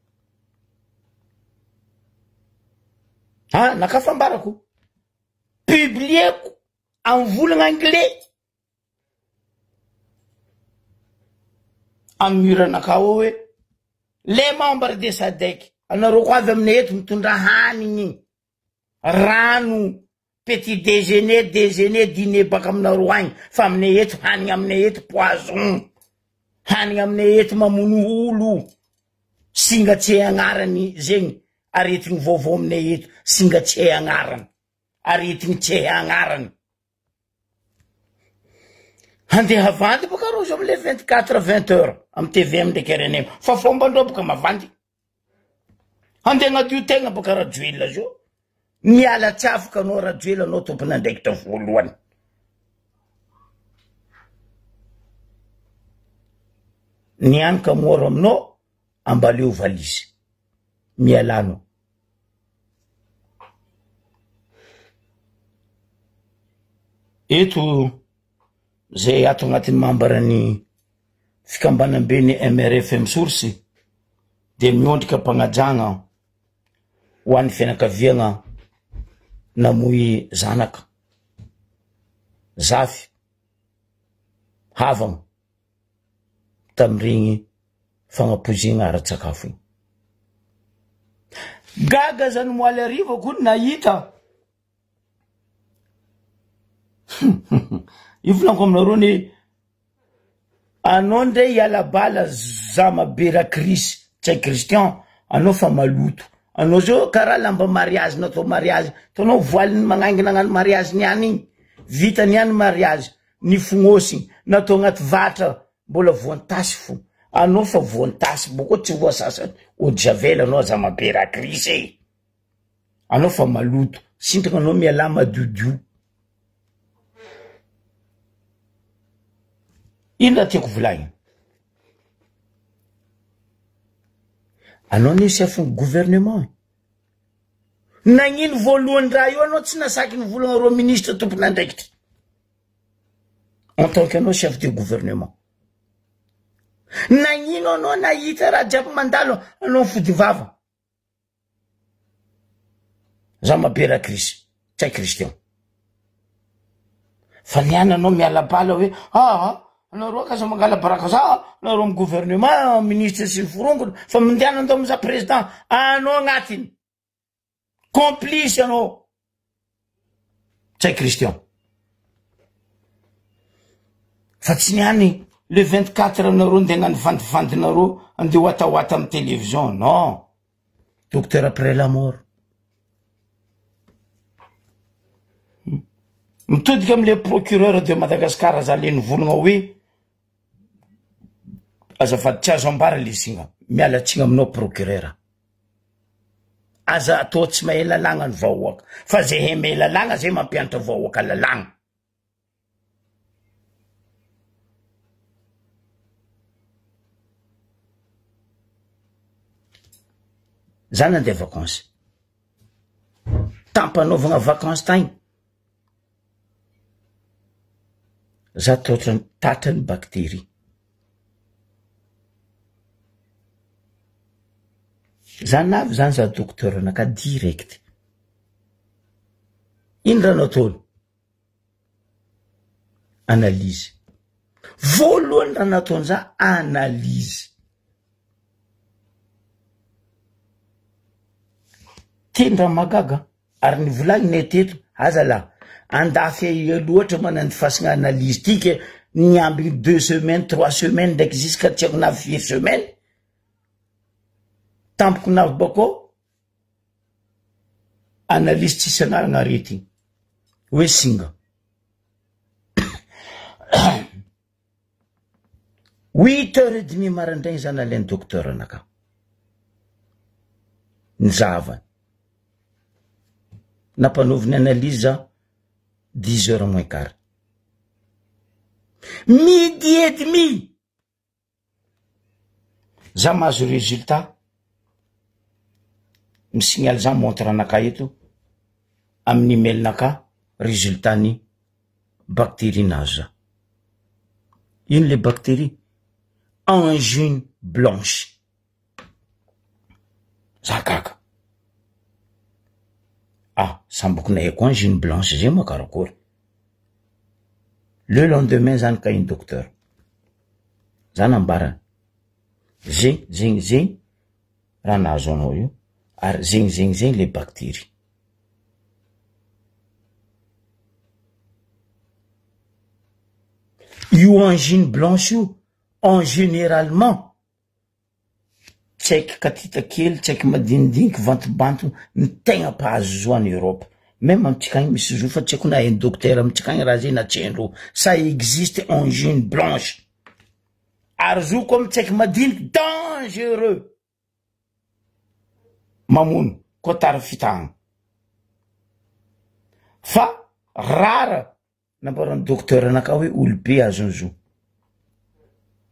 Speaker 1: Ah, naka fambarako. Publieko amin'ny volagna anglais. Amin'ny mur anakah ao hoe les membres de SADC, anareo koa avy aminay eto mitondra hanigny. Rano, petit déjeuner, déjeuner, dîner baka aminareo agny fa aminay eto hanigny aminay eto poison, hanigny aminay eto mamono olo, singa tsy hay agnarany zegny aretigny vaovao aminay eto, singa tsy hay agnarany, aretigny tsy hay agnarany. Handeha havandy boka rozy amle 24 20 heures amy tvm ndraiky rnm fa fombandreo boka mavandy. Handeha hagnadio tegna baka Rajoelina zao. Miala tsy afaka anao Rajoelina anao tompon'andraikitra voalohany. Ny hany ka mora aminao ambaleo valizy. Mialà anao. Eto zay ato agnatin'ny membre ny fikambanamben'ny MRFM Source dia miondrika am-pagnajagna ho an'ny fianakaviagna namoy zanaka, zafy, havagna tamin'iregny fagnapoizigna ara-tsakafo igny. Gaga zany moaly hariva ko nahita Io volaniko aminareo anie, anao ndray hiala bala zama be rakrisy tsy hay Christian, anao fa maloto, anao zao karaha lamba mariazy natao mariazy, hitanao voile-ny magnangy nagnano mariazy niany igny, vita niany mariazy, nifognôsigny, natao agnaty vatra, mbola voantasy fo, anao fa voantasy, bôkô tsy voasasa eau de javel anao zama be rakrisy e. Anao fa maloto, sintona anao mialà madiodio. Ino raha tiako volagnina? Anao anie chef ny gouvernement e. Nagnino voalohany raha io anao tsy nasaky nivolagna reo ministre tompon'andraikitra? En tant que anao chef de gouvernement. Nagnino anao nahita raha jiaby mandalo anao mifody vava? Za mabera Krisy, tsy hay Christian. Fa ny any anao miala bala hoe aa anareo aza mangala baraka za, anareo amy gouvernement, ministre sy ny forongony, fa mindehana andao amy za président, anao agnatiny. Complice anao. Tsy hay Christian. Fa tsy ny any le 24 anareo ndeha hagnano vandivandinareo andeha hoatahoata amy télévision, non. Docteur après la mort. Mitodika amle procureur de Madagascar za le nivolagna hoe azafady tsy azo ambara le singa, miala tsigny aminao procureur, aza atao tsy mahay lalàgna ny vahoaka fa ze hay mahay lalàgna zay mampianatra vahoaka lalàgna. Za nandeha vacance, tampanaovagna vacance tagny, za totrany tratran'ny bacterie, za navy zany za docteur anakahy direct, ino raha nataony? Analyse. Voalohany raha nataony za analyse. Tena mahagaga ary ny volagninay teto aza lah andafy aia loatra manandifasagna analyse ty ke niambigny deux semaines trois semaines ndraiky jusqu'à tsy haiko na firy semaines tampoko navy bakao Analyse tsisy anarana aretigny hoe singa. Huit heures et demi maraindraigny za nalain'ny docteur anakahy nizahavany, nampanaoviny analyse za dix heures moins quart, midi et demi. Za mahazo résultat, mi-signale za montre anakahy eto amin'ny email nakahy résultat ny bactérie nahazo za. Ino le bactérie? Angine blanche. Za gaga. Ah, samboko nahaiko angine blanche zay moa karakory. Le lendemain zany ka iny docteur. Za nambarany, zegny zegny zegny raha nahazo anao io ary zegny zegny zegny le bacterie. Io angine blanche io en generalement Tsy haiko katita kely, tsy haiko madinidiniky, vantobantona, ny tegna mpahazo zo any Europe, meme amintsika agny misy zo fa tsy haiko na hain'ny docteur amintsika agny raha zay na tsy haindreo, ça existe angine blanche, ary zo koa amy tsy haiko madiniky dangereux, mamono koa tara fitahagna, fa rare Nambaran'ny docteur anakahy hoe olobe azony zo.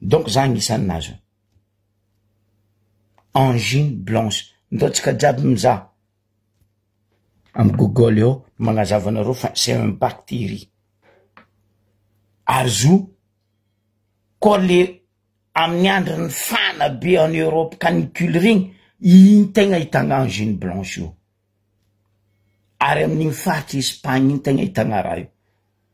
Speaker 1: Donc za agnisan'ny nahazo. Angine blanche. Ndao tsika jiaby mizaha am google eo magnazava anareo fa c'est un bacterie. Ary zo koa le amin'ny andron'ny fana be en Europe canicule regny, iny tegna ahitagna angine blanche io. Ary amin'igny faritry Espagne igny tegna ahitagna raha io.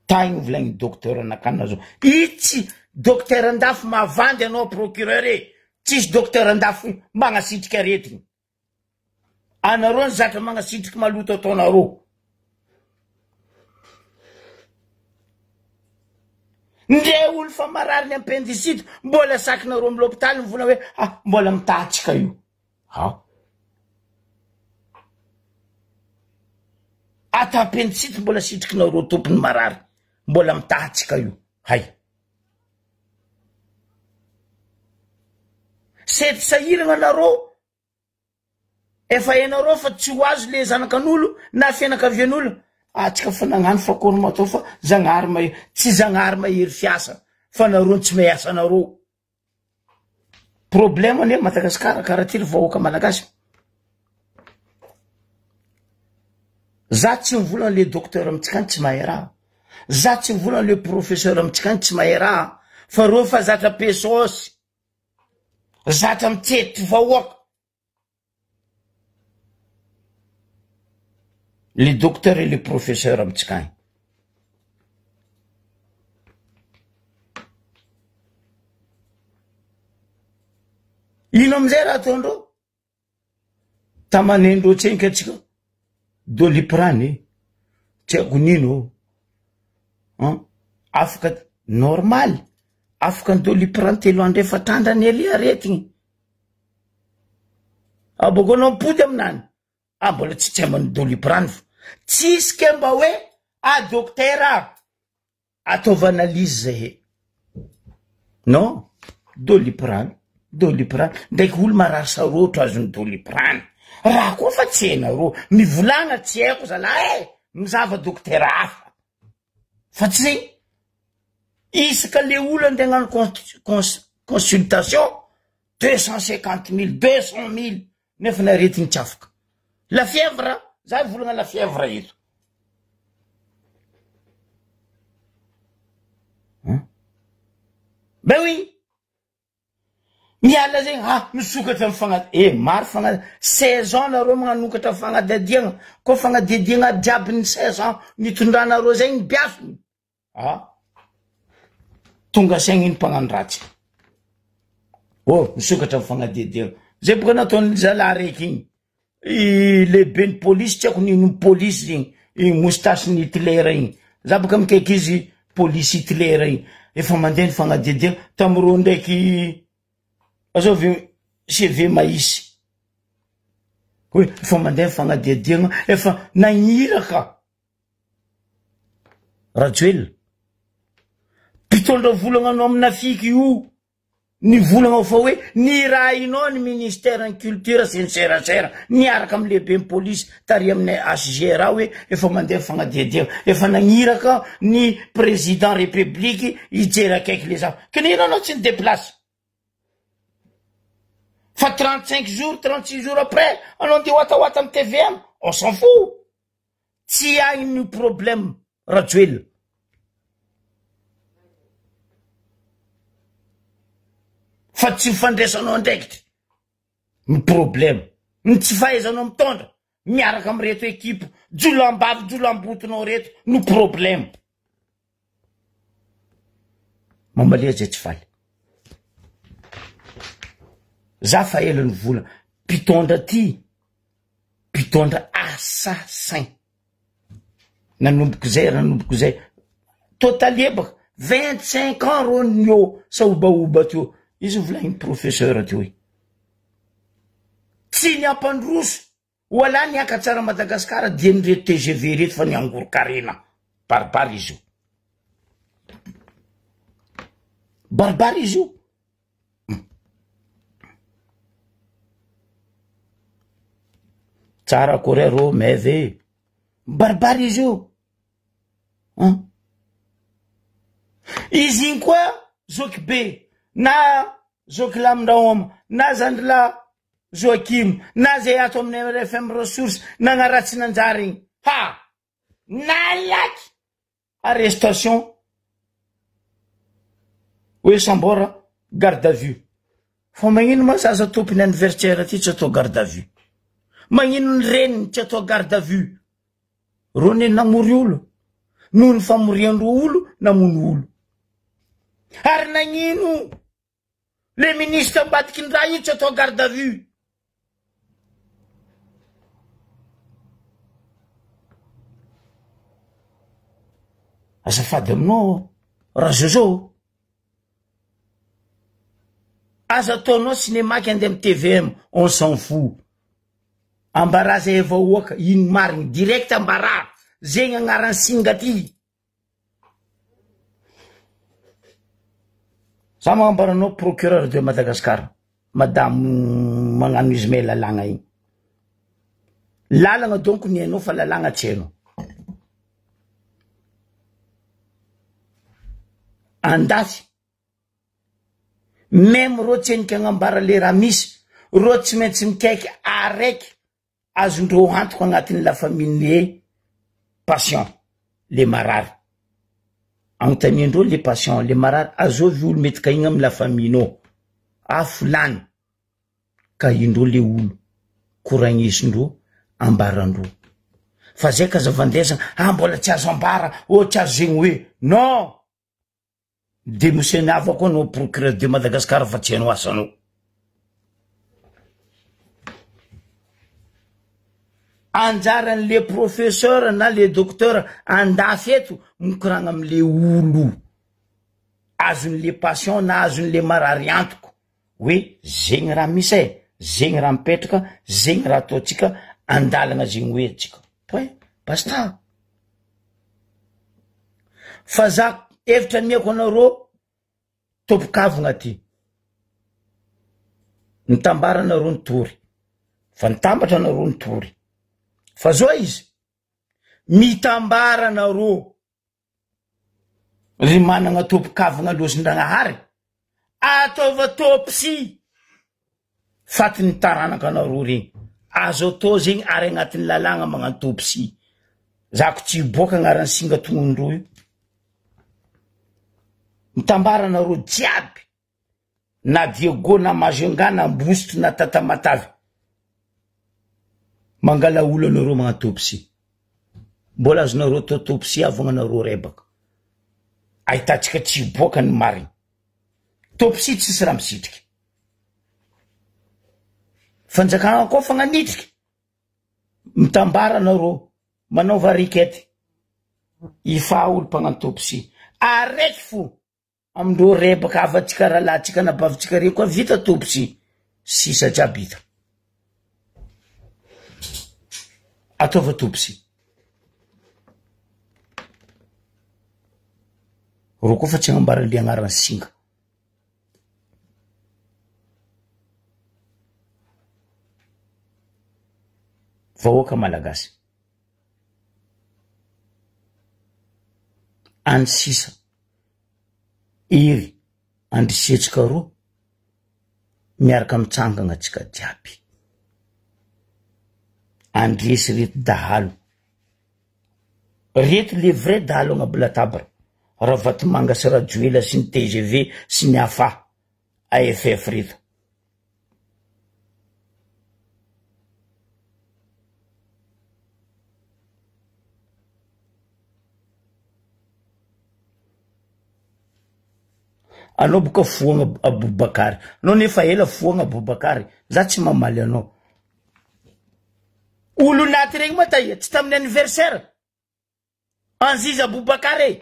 Speaker 1: Tagny volagniny docteur nakana zao. Itsy docteur andafy mavandy anao procureur e! Tsisy docteur andafy magnasitriky aretigny. Anareo ny zatra magnasitriky maloto ataonareo. Ndre olo fa marary ny appendicite mbola sakinareo amy l'hôpital mivolagna hoe ah mbola mitatsika io. Ha? Ato appendice mbola sitrikinareo tompony marary mbola mitahatsika io hay. Sety sahiragna anareo efa hainareo fa tsy ho azo le zanakan'olo na fianakavian'olo atsika fa nagnano fa akory matao fa zagnahary mahery tsy zagnahary mahery fiasa fa nareo tsy mahay asanareo. Problème anie Madagascar karaha ty ry vahoaka malagasy. Za tsy mivolana le docteur amitsika any tsy mahay raha. Za tsy mivolana le professeur amitsika any tsy mahay raha. Fa reo fa zatra pesosy. Zatra mitety vahoaka. Le docteur et le professeur amitsika agny. Ino amizay raha ataondreo? Tamanendreo tsenky atsika doliprane e, tsy haiko nino ô, an, afaka normal, afaka ny doliprane telo andro efatra andro anie le aretigny. Abôkô anao mipody aminany, ah mbola tsy tsy haman'ny doliprane fô, tsisy ke mba hoe. Ah dokotera ataovy analyse zahe. Non, doliprane, doliprane, ndraiky olo marary sarotro azony doliprane. Raha koa fa tsy hainareo, mivolagna tsy haiko zalahy e, mizava dokotera hafa. Fa tsy zegny, isaka le olo andeha hagnano consultation, 250 mille, 200 mille, nefa ny aretigny tsy afaka. La fièvre, za hivolagna la fièvre eto. Ben oui! Miala zegny, ah misokatra ny fagna-, eh maro fagna-, 16 ans nareo magnanokatra fagnadihadiagna, koa fagnadihadiagna jiaby ny 16 ans nitondranareo zegny biasiny. Ah! Tonga saigna iny mpagnano ratsy. Oh, misokatra ny fagnadihadiagna. Zay boka nataon'ny zalahy raiky igny. I lehiben'ny polisy, tsy haiko n'ino polisy zegny, igny moustache-n'i Hitler igny. Za boka mikaiky izy polisy Hitler igny. Efa mandeha ny fagnadihadiagna, tamin'ireo ndraiky azovy CV mahisy. Hoe efa mandeha ny fagnadihadiagna, efa nagniraka. Rajoelina, mpitondra volagna anao aminafiky io nivolagna fa hoe nirahinao ny ministère ny culture sy ny serasera niaraka amin'ny lehiben'ny polisy tary amin'ny HGRA hoe efa mandeha fagnadihadiana, efa nagniraka ny président république hijery akaiky le zava. Kinino anao tsy ni-déplace? Fa 35 jours, 36 jours après anao andeha hoatahoata amin'ny tvm, on s'en fout. Tsy ahy ny problème Rajoelina. Fa tsy fandraisanao andraikitra ny problème. Ny tsy fahaizanao mitondra miaraka amin'ireto ekipa jolambavy jolambotonao reto no problème. Mamalia zay tsy faly. Za fa ela ny vola mpitondra ty mpitondra assassin. Nanomboka zay nanomboka zay total baka 25 ans reo nio saobaoba teo. Izy volagniny professeur teo igny. Tsy ny ampandroso Wala niakatsara Madagascar dieny reto tgv reto fa niangoron-karena. Baribary izy io. Baribary izy io. Tsara akory arô meve e. Baribary izy io. An. Izy igny koa zoky be na zoky lamindrahoma na zandrilahy Joachim, na zay ato amin'ny RFM Ressources nagnaratsy nanjary igny. Ha! Nalaky arrestation hoe sambora garde à vue. Fa magnino ma zaza tompony anniversaire ty tsy atao garde à vue? Magnino ny reniny tsy atao garde à vue? Reo ne namory olo. Noho ny famoriandreo olo namono olo. Ary nagnino Le ministre ambadiky ny raha io tsy atao garde à vue. Azafady aminao Rajojo. Aza ataonao cinéma ki andeha am tvm, on s'en fout. Ambarà zay vahoaka, ino marigny, direct ambarà, zegny agnaran'ny singa ty. Za magnambara anao procureur de Madagascar, madame magnano izy may lalàgna igny. Lalagna donc ny hainao fa lalàgna tsy hainao. Andafy, meme reo tsy henika agnambara le raha misy, reo tsy maintsy mikaiky araiky Azondreo antoka agnatin'ny la famille le patient le marary. Agnontaniandreo le patient le marary azovy olo mety kahigna amy la famille nao. Ah folany kahindreo le olo koragnesindreo ambarandreo. Fa zay ka zavandesana ah mbola tsy azo ambara oh tsy azo zegny hoe non. Demosionava koa anao procureur de Madagascar fa tsy hainao asanao. Anjaran'le professeur na le docteur andafy eto mikoragna amle olo azon'le patient na azon'le marary antoko hoe zegny raha misy e, zegny raha mipetraka, zegny raha ataontsika andalagna zegny hoe atsika. Point basta. Fa za hevitra amiako anareo tompokavogna ty. Nitambara anareo nitory. Fa nitambatra anareo nitory. Fa zao izy, mitambara anareo ry managna tompokavogna lozindragnahary, ataova autopsie fatin'ny taranaka anareo regny. Azo atao zegny ary agnatin'ny lalàgna magnano autopsie. Za ko tsy hiboaka agnaran'ny singa tognondreo io. Mitambara anareo jiaby na Diego na Majunga na Ambositra na Tatamatave. Mangala olo anareo magnano autopsie. Mbola azonareo atao autopsie avogna anareo rebaka. Ahitantsika tsy hiboaka ny marigny. Autopsie tsisy raha misitriky. Fanjakana koa fagnanitriky. Mitambara anareo manaova requête. Ifaha olo mpagnano autopsie. Araiky fo amindreo rebaka havantsika rahalahintsika anabavintsika reo koa vita autopsie. Sisa jiaby hita. Ataova autopsie. Reo koa fa tsy agnambara le agnarany singa. Vahoaka malagasy. Any sisa hery andrisiantsika roa miaraka mitsangana atsika jiaby. Andresy reto dahalo. Reto le vrai dahalo agnabo latabatra. Ravatomanga sy Rajoela sy ny tgv sy ny afa, AFF reto. Anao boka foagna Aboubakary, anao nefa ela foagna Aboubakary, za tsy mamaly anao. Olo naty regny ma taia, tsy tamin'ny anniversaire? Anziza Aboubakar e!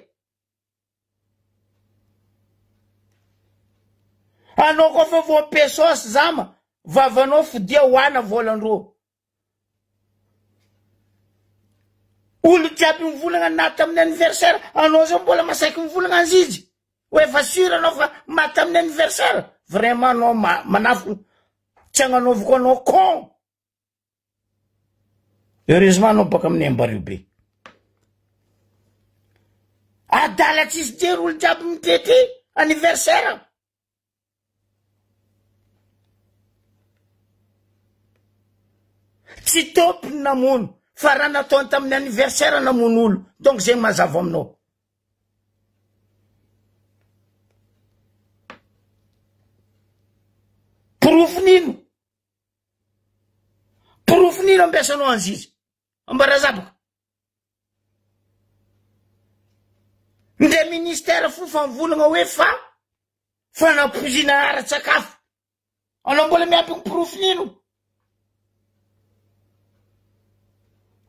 Speaker 1: Anao koa fa vao pesos zama, vavanao fodia hoana volan-drô. Olo jiaby mivolagna naty tamin'ny anniversaire, anao zao mbola masaiky mivolagna anzizy. Hoe efa sûr anao fa maty tamin'ny anniversaire? Vraiment anao manafo, tsy agnanaovako anao con. Heureusement anao baka amin'ny Ambario be. Adala tsisy jery olo jiaby mitety anniversaire. Tsy tompony namono fa raha nataony tamin'ny anniversaire namono olo. Donc zegny mazava aminao. Porofo-nino? Porofo-nino ampiasanao anzizy? Ambarazabaka. Ndre ministère fo fa mivolagna hoe fa fanampoizina ara-tsakafo. Anao mbola miampy ny porofo-nino?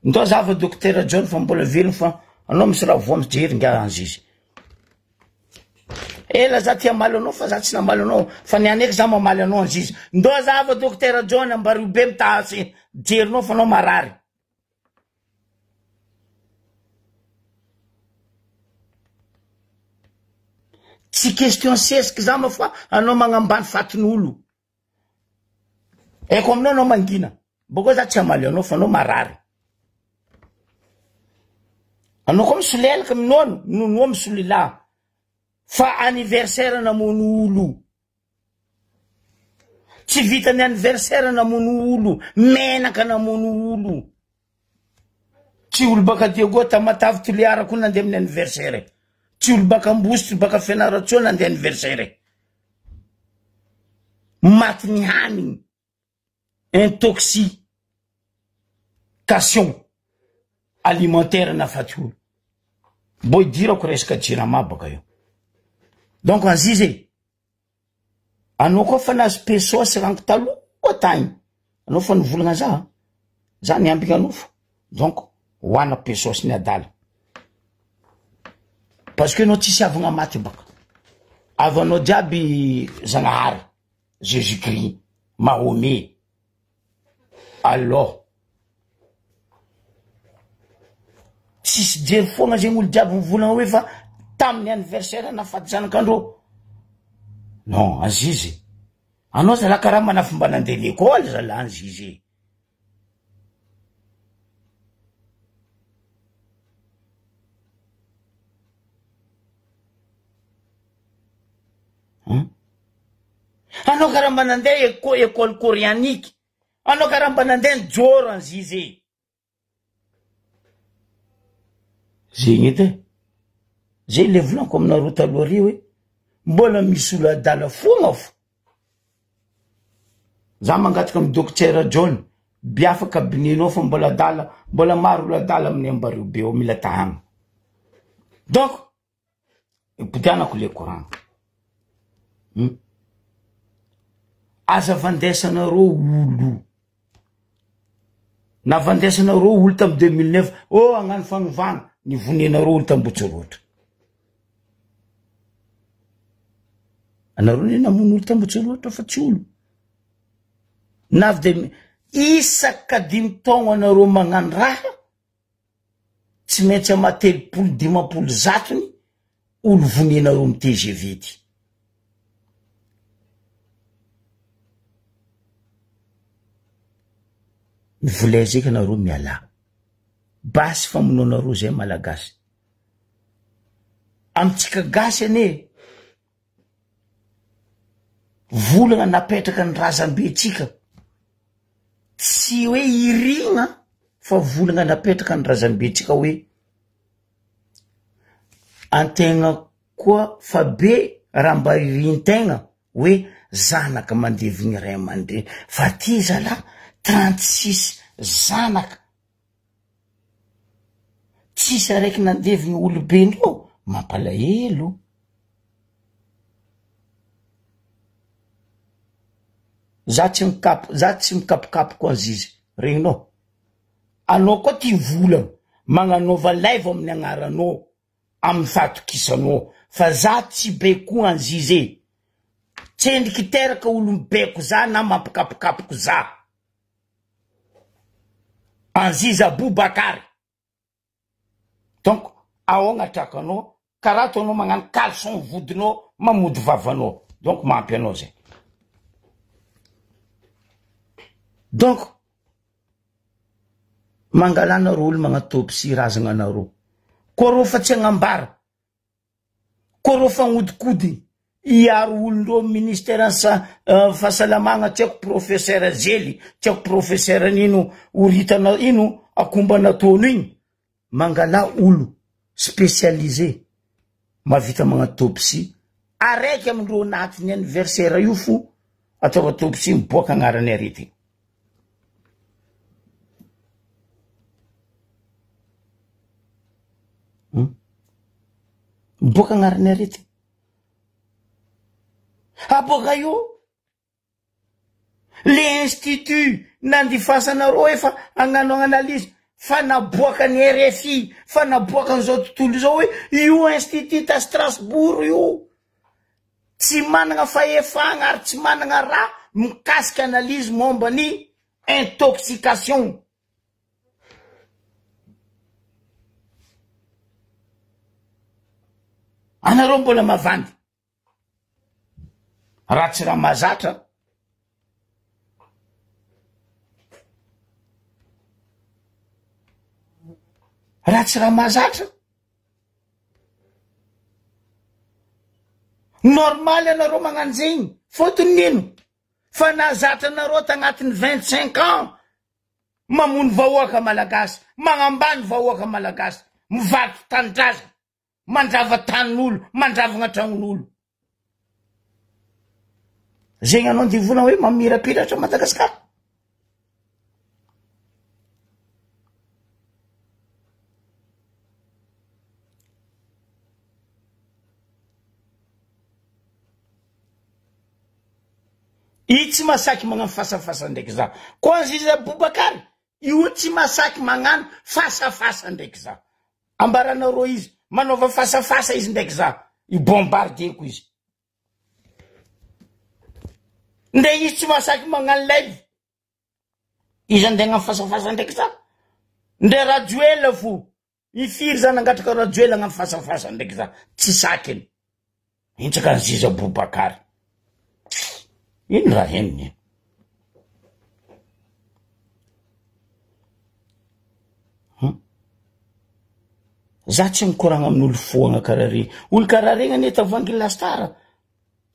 Speaker 1: Ndao zava Dokotera John fa mbola velogno fa anao misy raha voa mijery nga anzizy. Ela za ty hamaly anao fa za tsy namaly anao fa ny any eky za mamaly anao anzizy. Ndao zava Dokotera John ambario be mitahasy jerinao fa anao marary. Tsy question sesiky za ma fa anao magnambany fatin'olo. Haiko aminao anao mangina. Boko za tsy hamaly anao fa anao marary. Anao koa misolelaka minono, minonoa misolelaha. Fa anniversaire namono olo. Tsy vitan'ny anniversaire namono olo, menaka namono olo. Tsy olo baka Diego, Tamatave, Toliara koa nandeha amin'ny anniversaire. Tsy olo baka Ambositra, baka Fianarantsoa nandeha anniversaire. Maty ny hanigny. Intoxication alimentaire nahafaty olo. Mbô idirako resaka jirama baka io. Donc Aziz e, anao koa fa nahazo pesos rango taloha tagny, anao fa nivolagna za, za niambigna anao fo, donc hoana pesos ny adala. Parce que anao tsisy havagna maty baka. Havanao jiaby Zagnahary. Jesus Christ, Mahomet, Allah. Tsisy jery foagna zegny olo jiaby mivolagna hoe fa Tamin'ny anniversaire nahafaty zanakandreo. Non, Aziz e. Anao zalahy karaha manafy mba nandeha l'école zalahy Aziz e. Hum? Anao karaha mba nandeha éco école coréanique. Anao karaha mba nandeha nijoro Aziz e. Zegny edy e! Zay le volaniko aminareo taloha ary hoe mbola misy olo adala foagna fo. Za mangataka amy Dokotera John, biafa cabinet-nao fa mbola adala, mbola maro olo adala amin'ny ambareo be ao mila tahagna. Donc, ipodianako le koragna. Hum. Aza vandesanareo olo. Navandesanareo olo tamy 2009, oh hagnano fanovana, nivonenareo olo tambotsoroatra. Anareo ne namono olo tambotsoroatra fa tsy olo. Navy de isaka dimy taogno anareo magnano raha, Tsy maintsy ama 30 50 zatony olo vonenareo am tgv ty. Mivoleza eky anareo mialà. Basy famonoanareo zay malagasy. Amitsika gasy anie volagna napetraka ny razambentsika tsy hoe irigna fa volagna napetraka ny razambentsika hoe antegna koa fa be raha mba irintegna hoe zanaka mandevigny ray aman-dreny fa ty zalahy 36 zanaka Tsisy araiky nandevigny olobendreo mampalahelo. Za tsy mikap- za tsy mikapokapoko anzizy regninao, anao koa ty volagna magnanaova live amin'ny agnaranao amin'ny fahatokisanao fa za tsy baikoa anzizy e, tsendriky teraka olo mibaiko za na mampikapokapoko za. Aziz Aboubakary donc ahoagna trakanao karaha ataonao magnano caleçon vodinao mamody vavanao donc mahampy anao zay donc mangalà nareo olo magnatôpy sy razagna anareo koa reo fa tsy agnambara Koa reo fagnodikodiny hiaro olondreo ministère ny fahasalamagna tsy haiko professeur zely tsy haiko professeur nino oritana ino akomba nataony igny mangalà olo spécialisé mahavita magnano autopsie araiky amindreo anatin'ny anniversaire io fo ataova autopsie miboaka agnarany aretigny. Miboaka agnarany aretigny. Aboaka io le institut nandifasanareo efa hagnano analyse fa naboakan'ny RFI fa naboakan'izao tontolo izao hoe io institut à Strasbourg io tsy managna fahefagna ary tsy managna raha mikasika analyse momba ny intoxication. Anareo mbola mavandy. Raha tsy raha mahazatra. Raha tsy raha mahazatra. Normaly anareo magnano zegny. Fôtony nino? Fa nahazatra anareo tagnatin'ny 25 ans. Mamono vahoaka malagasy, magnambany vahoaka malagasy, mivarotra tanindrazana, mandrava tanin'olo, mandravagna tragnon'olo. Zegny anao ndivona hoe mamirapiratra Madagasikara. I tsy masaky magnano fasafasa ndraiky za. Ko Aziz Aboubakar io tsy masaky magnano fasafasa ndraiky za. Ambaranareo izy manaova fasafasa izy ndraiky za. I bombardeko izy. Ndre izy tsy masaky magnano live. Izy andeha hagnano fasafasa ndraiky za. Ndre Rajoelina fo. Imfiry za nangatraka Rajoelina agnano fasafasa ndraiky za tsy sakiny. Intsaka ny ziza Boubacar. Ino raha henony iny? Hum. Za tsy mikoragna amin'olo foagna karaha regny. Olo karaha regny anie tavoahangy lasitara.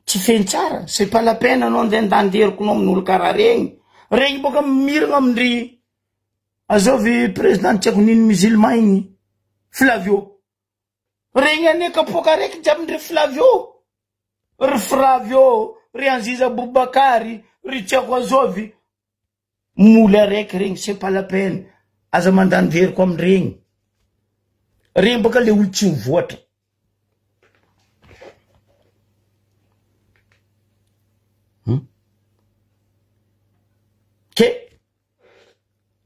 Speaker 1: Tsy feno tsara. C'est pas la peine anao andeha andanderiko anao amin'olo karaha regny. Regny boka miragna amindry azovy président tsy haiko nino musulman igny. Flavio. Regny anie kapoaka araiky jiaby ndry Flavio. Ry Fravio, ry Aziza Aboubakary, ry tsy haiko azovy. Moly araiky regny, c'est pas la peine. Aza mandany veriko amindregny. Regny boka le olo tsy mivoatra. Hmm? Ke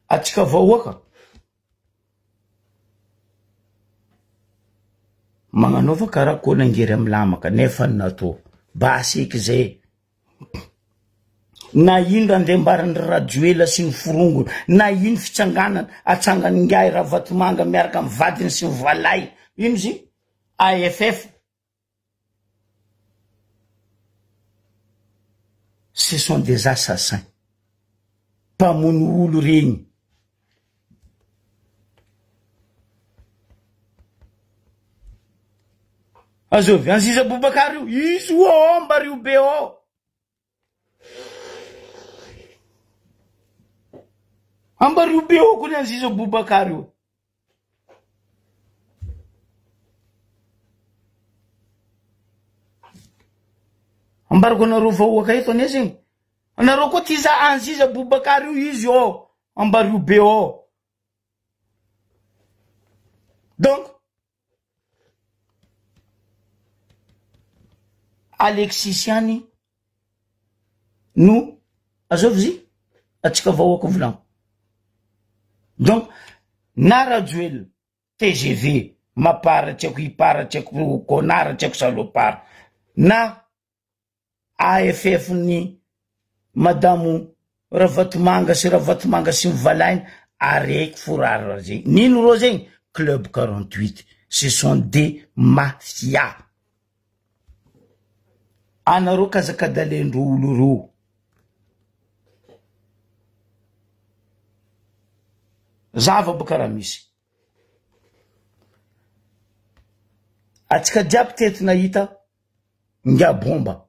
Speaker 1: atsika vahoaka magnanaova karaha koa nangery amy lamaka nefa ny natao basy eky zay. Na ino raha andriambaran'i Rajoela sy ny forongony, na ino fitsanganana atsangan'ingahy Ravatomanga miaraka amin'ny vadiny sy ny valay, ino izy? AFF. Ce sont des assassins. Mpamono olo regny. Azovy, Aziz Aboubacar io, izy io ao Ambario be ao. Ambario be ao koa ny Aziz Aboubacar io. Ambarako anareo vahoaka eto anie zegny. Anareo koa tia za Aziz Aboubacar io izy ao Ambario be ao. Donc Alexis ihany no azovy izy atsika vahoaka volagno. Donc na Rajoelina, tgv, Mapar tsy haiko Ipar tsy haiko connard tsy haiko salopard na AFF ny madamo Ravatomanga sy Ravatomanga sy ny valainy araiky fo raha zegny nino reo zegny club 48 ce sont des mafia anareo kazakadalendreo olo reo. Zava boka raha misy. Atsika jiaby teto nahita Nga bomba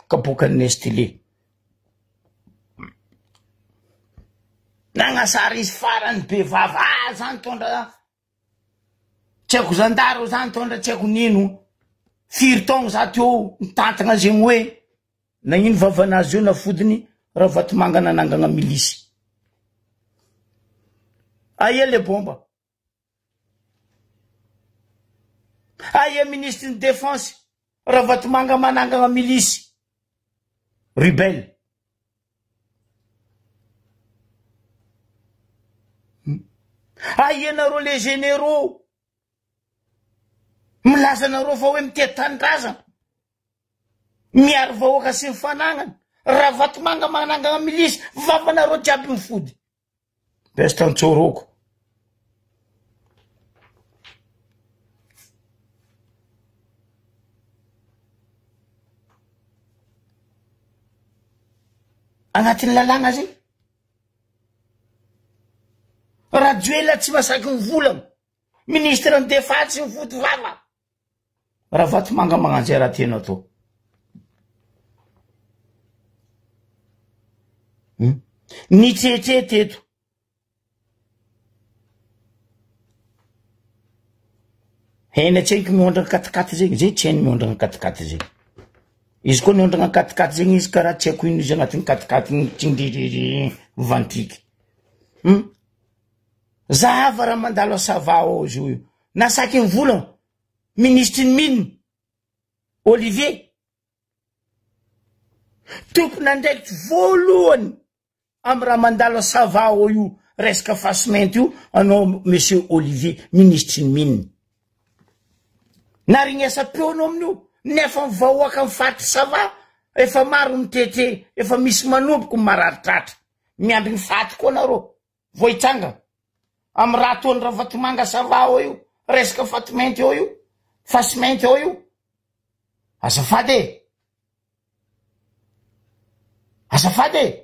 Speaker 1: kapokan'i Nestlé. Nagnasara izy farany be vava, ah za nitondra tsy haiko zandary za nitondra tsy haiko nino, firy taogno za teo nitantagna zegny hoe nagnino vavanazy io nafodiny Ravatomanga nanangagna milisy. Aia le bomba? Aia ministre ny defense Ravatomanga manangana milisy rebelle. Aia nareo les généraux milaza nareo fa hoe mitia tanindrazana miaro vahoaka sy ny fanagnana Ravatomanga manangana milisy vavanareo jiaby mifody. Best Antsoroko. Agnatin'ny lalàna zay. Rajoelina tsy masaky mivolagna. Ministre ny defa tsy mifody vava. Ravatomanga magnanjay raha tianao atao. Hmm? Nitretre teto. Hena tsy haiko mihondrana katikaty zegny, zay tsy hainy mihondrana katikaty zegny. Izy koa nihondrana katikaty zegny izy karaha tsy haiko ino izy agnatin'ny katikaty igny tsindriririri mivantiky. Hmm? Zahava raha mandalo à Sava ao izy io. Nasaky ny volana, minisitry ny mine, Olivier. Tompon'andraikitry voalohany amy raha mandalo à Sava ao io resaka fasimainty io anao monsieur Olivier, minisitry ny mine. Narignesa-peo anao amin'io, nefa ny vahoaka amy faritry Sava efa maro mitete, efa misy manomboky marary tratra. Miandry ny faty koa nareo. Vao hitsangana. Amy raha ataony Ravatomanga Sava ao io, resaka fatimainty ao io, fasimainty ao io. Azafady e! Azafady e!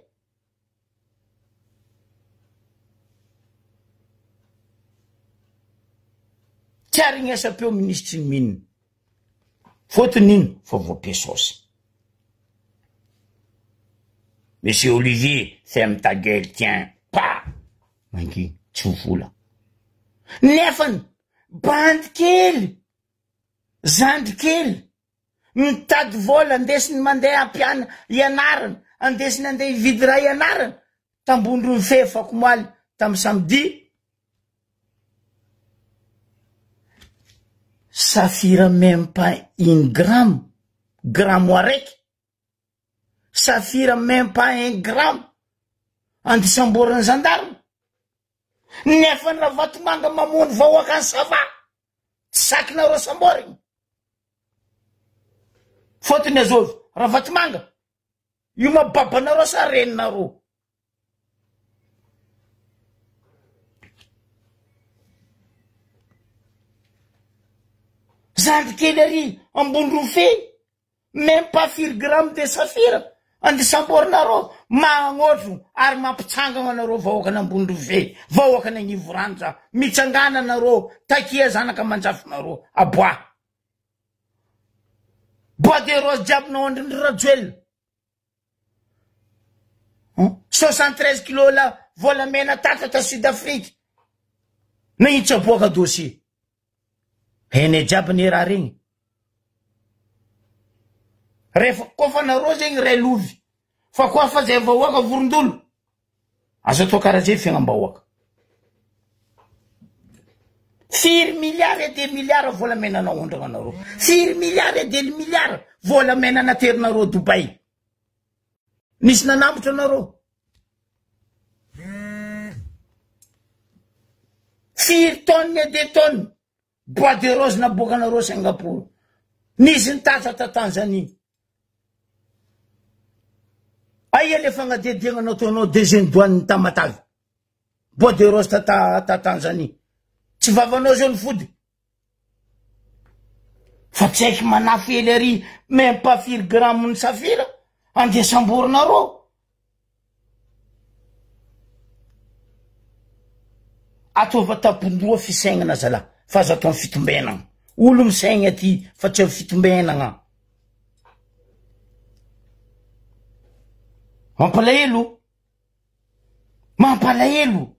Speaker 1: Tsy arignasam-peo minisitry ny mine. Fôtony ino? Fa voapesaosy. Monsieur Olivier, ferme ta gueule, tiens, pa! Manginy, tsy ho vola. Nefany, bandy kely, zandry kely, mitady vola, andesiny mandeha ampiana, ianarana, andesiny andeha hividy raha ianarana, tambondron'ny fe afakomaly tamin'ny samedi, safira même pas une gramme, gramo araiky, safira même pas un gramme, andisamborin'ny gendarme, nefa ny Ravatomanga mamono vahoaka any Sava, tsy sakinareo samborigny, fôtony azovy Ravatomanga, io ma babanareo sa reninareo? Zandry kely ary ambony rofehy, même pas firy gramme de safira, andeha samborinareo, magnotro ary mampitsangana anareo vahoakan'Ambondrofehy, vahoakan'Agnivorandra, mitsangana anareo, takia zanaka aman-jafinareo, aboaha. Bois de rose jiaby naondrin'i Rajoelina. 73 kilo la volamena tatra ta Sud Afrique. Nahitsy aboaka dossier. Hene jiaby ny raha regny. Rehefa koa fa nareo zegny ray lovy. Fa koa fa zay vahoaka vorondolo. Azo atao karaha zay fiainam-bahoaka. Firy milliards et des milliards volamena naondrana anareo. Firy milliards et des milliards volamena naterinareo Dubaï. Nisy nanambotra anareo. Firy tonnes et des tonnes bois de rose naboakanareo Singapour. Nisy nitatra ta Tanzanie. Aia le fagnadihadiagna nataonao deuxième douane Tamatave. Bois de rose ta ta Tanzanie. Tsy vavanao zao ny fody. Fa tsy haiko manafy ely ary même pas firy gramme ny safira andeha samborinareo. Ataova tampon-doha fisaignana zalahy fa aza atao fitombenagna. Olo misaigna aty fa tsy amin'ny fitombenagna. Mampalahelo. Mampalahelo.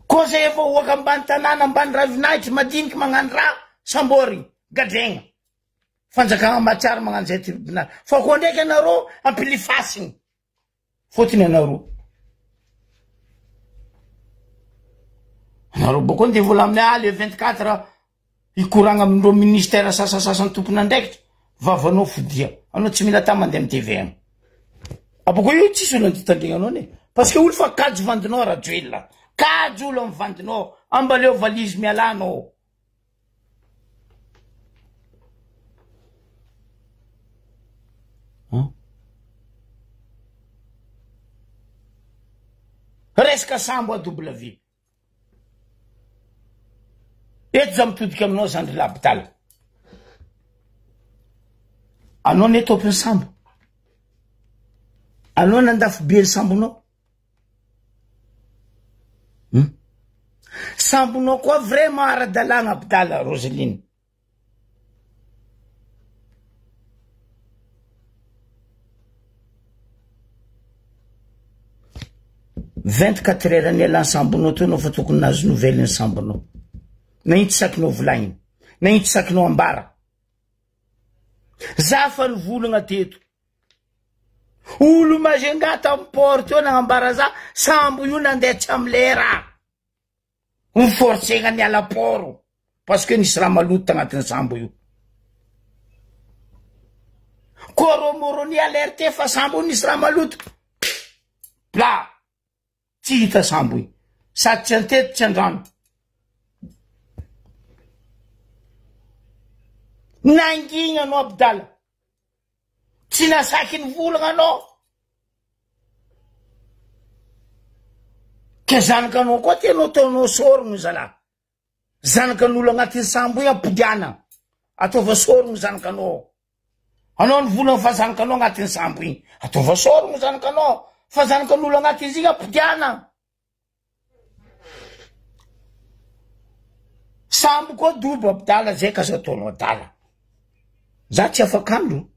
Speaker 1: Koa zay vahoaka ambany tanàna ambany ravinahitry madiniky magnano raha sambory gadregna. Fanjakana mahatsiaro magnano zay tribunal. Fa koa ndraiky anareo ampilifasiny. Fotony anareo. Anareo boko ndeha vola amin'ny ah le 24 hikoragna amindreo ministère sasasasany tompon'andraikitra. Vavanao fodia. Anao tsy mila tany mandeha amin'ny TVM. Aboko io tsisy olo andeha anao ne. Parce que olo fa kajy vandinao Rajoelina. Kajy olo amin'ny vandinao. Ambaleo valise mialà anao. Resaka sambo AW. Eto za mitodika aminao zandry labdala. Anao ne tompon'ny sambo. Anao nandafo be ny sambonao. Hmm? Sambonao koa vraiment ara-dalàna Abdala Roseline. 24 heures nialan'ny sambonao teo anao fa tokony nahazo nouvelle ny sambonao. Na ino tsy sakinao volagnina, na ino tsy sakinao ambara. Za fa nivolagna teto. Olo Majunga tam port teo nagnambara za sambo io nandeha tsy am lera. Miforcegna niala port parce que nisy raha maloto tagnatin'ny sambo io. Koa rô Moroni alerte fa sambo io nisy raha maloto. Bla! Tsy hita sambo io. Sady tsy an-tety tsy an-drano. Nangigna anao Abdala. Tsy nasaky nivolagna anao. Ke zanakanao koa ty anao ataonao sorogno zalahy. Zanakan'olo agnatin'ny sambo igny ampodiana. Ataova sorogno zanakanao. Anao nivolagna fa zanakanao agnatin'ny sambo igny. Ataova sorogno zanakanao. Fa zanakan'olo agnatin'izy igny ampodiana. Sambo koa dobo abdala zay ka za ataonao adala. Za tsy afak'andro,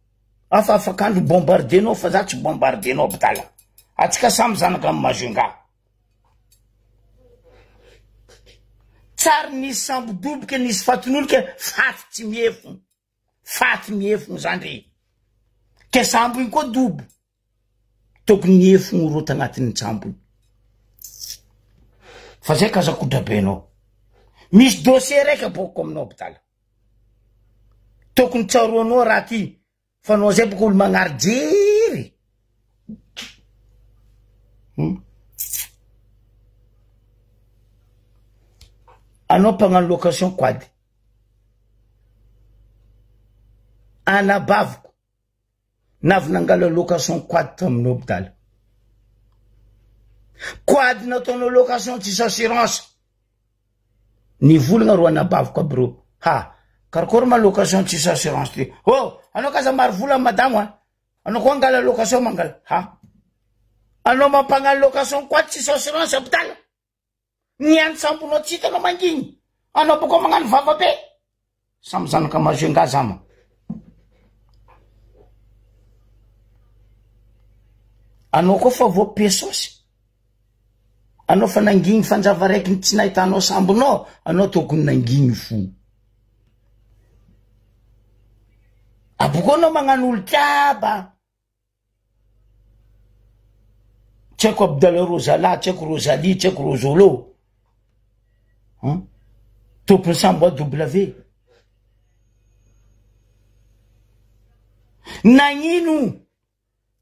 Speaker 1: afa afak'andro bombardenao fa za tsy bombardenao abdala. Atsika samy zanaka am Majunga. Tsary nisy sambo doboka nisy fatin'olo ke faty tsy miefogno. Faty miefogno zandry. Ke sambo iny koa dobo. Tokony niefogno ro tagnatin'ny tsambo iny. Fa zay ka aza kodrabenao. Misy dossier raiky aboakako aminao abdala. Tokony tsaroanao raha ty fa anao zay boka olo magnary jery. Anao mpagnano location quad. Anabaviko. Navy nangala location quad tamin'ny hopitaly. Quad nataonao location tsisy assurance. Nivolagna ro anabaviko aby reo. Ha, karakôry ma location tsisy assurance ty? Oh, anao kaza maro vola madamo a. Anao koa angala location mangala. Ha. Anao mampagnano location quad tsisy assurance hopitaly. Ny any sambonao tsy hitanao mangigny. Anao boko magnano vava be. Samy zanaka Majunga zama. Anao koa fa voa pesosy. Anao fa nangigny fanjava raiky ny tsy nahitanao sambonao, anao tokony nangigny fo. Aboko anao magnano olo jiaby. Tsy haiko Abdallah Rosala, tsy haiko Rosalie, tsy haiko Rosolo. Hum? Tompon'ny sambo AW. Nagnino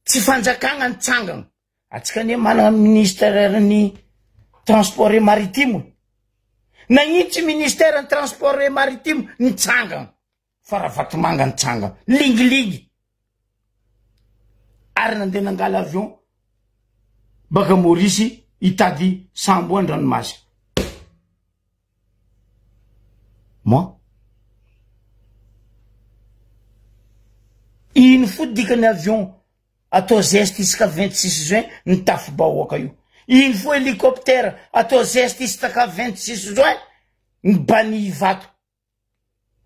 Speaker 1: tsy fanjakagna nitsangana? Atsika anie manana ministère ny transport et maritime. Nagnino tsy ministère ny transport et maritime nitsangana? Fa Ravatomanga nitsangana. Lingilingy. Ary nandeha nangala avion baka Maurice hitady sambo an-dranomasina. Moi. Ino fo dikany avion atao geste isaka 26 juin ny tafi-bahoaka io. Ino fo hélicoptère atao geste isaka 26 juin ny bani Ivato.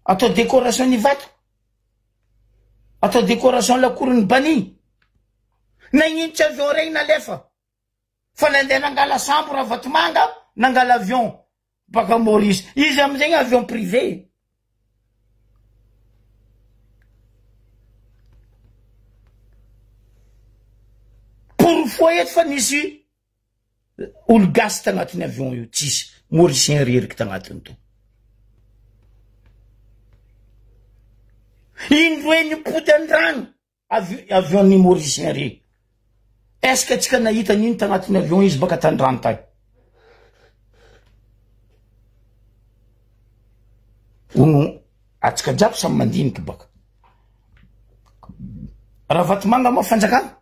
Speaker 1: Atao décoration ny vato. Atao décoration lakory ny bani. Nagnino tsy avion regny nalefa? Fa nandeha nangala sambo Ravatomanga, nangala avion baka Maurice. Izy amizegny avion privé. Porofoy eto fa nisy Olo gasy tagnatin'ny avion io tsisy mauricien reriky tagnatiny tao. Indroe nipody andrano avion ny mauricien re. Est ce que atsika nahita an'iny tagnatin'ny avion izy baka tandrano tagny? Ono atsika jiaby samy mandiniky baka. Ravatomanga moa fanjakana?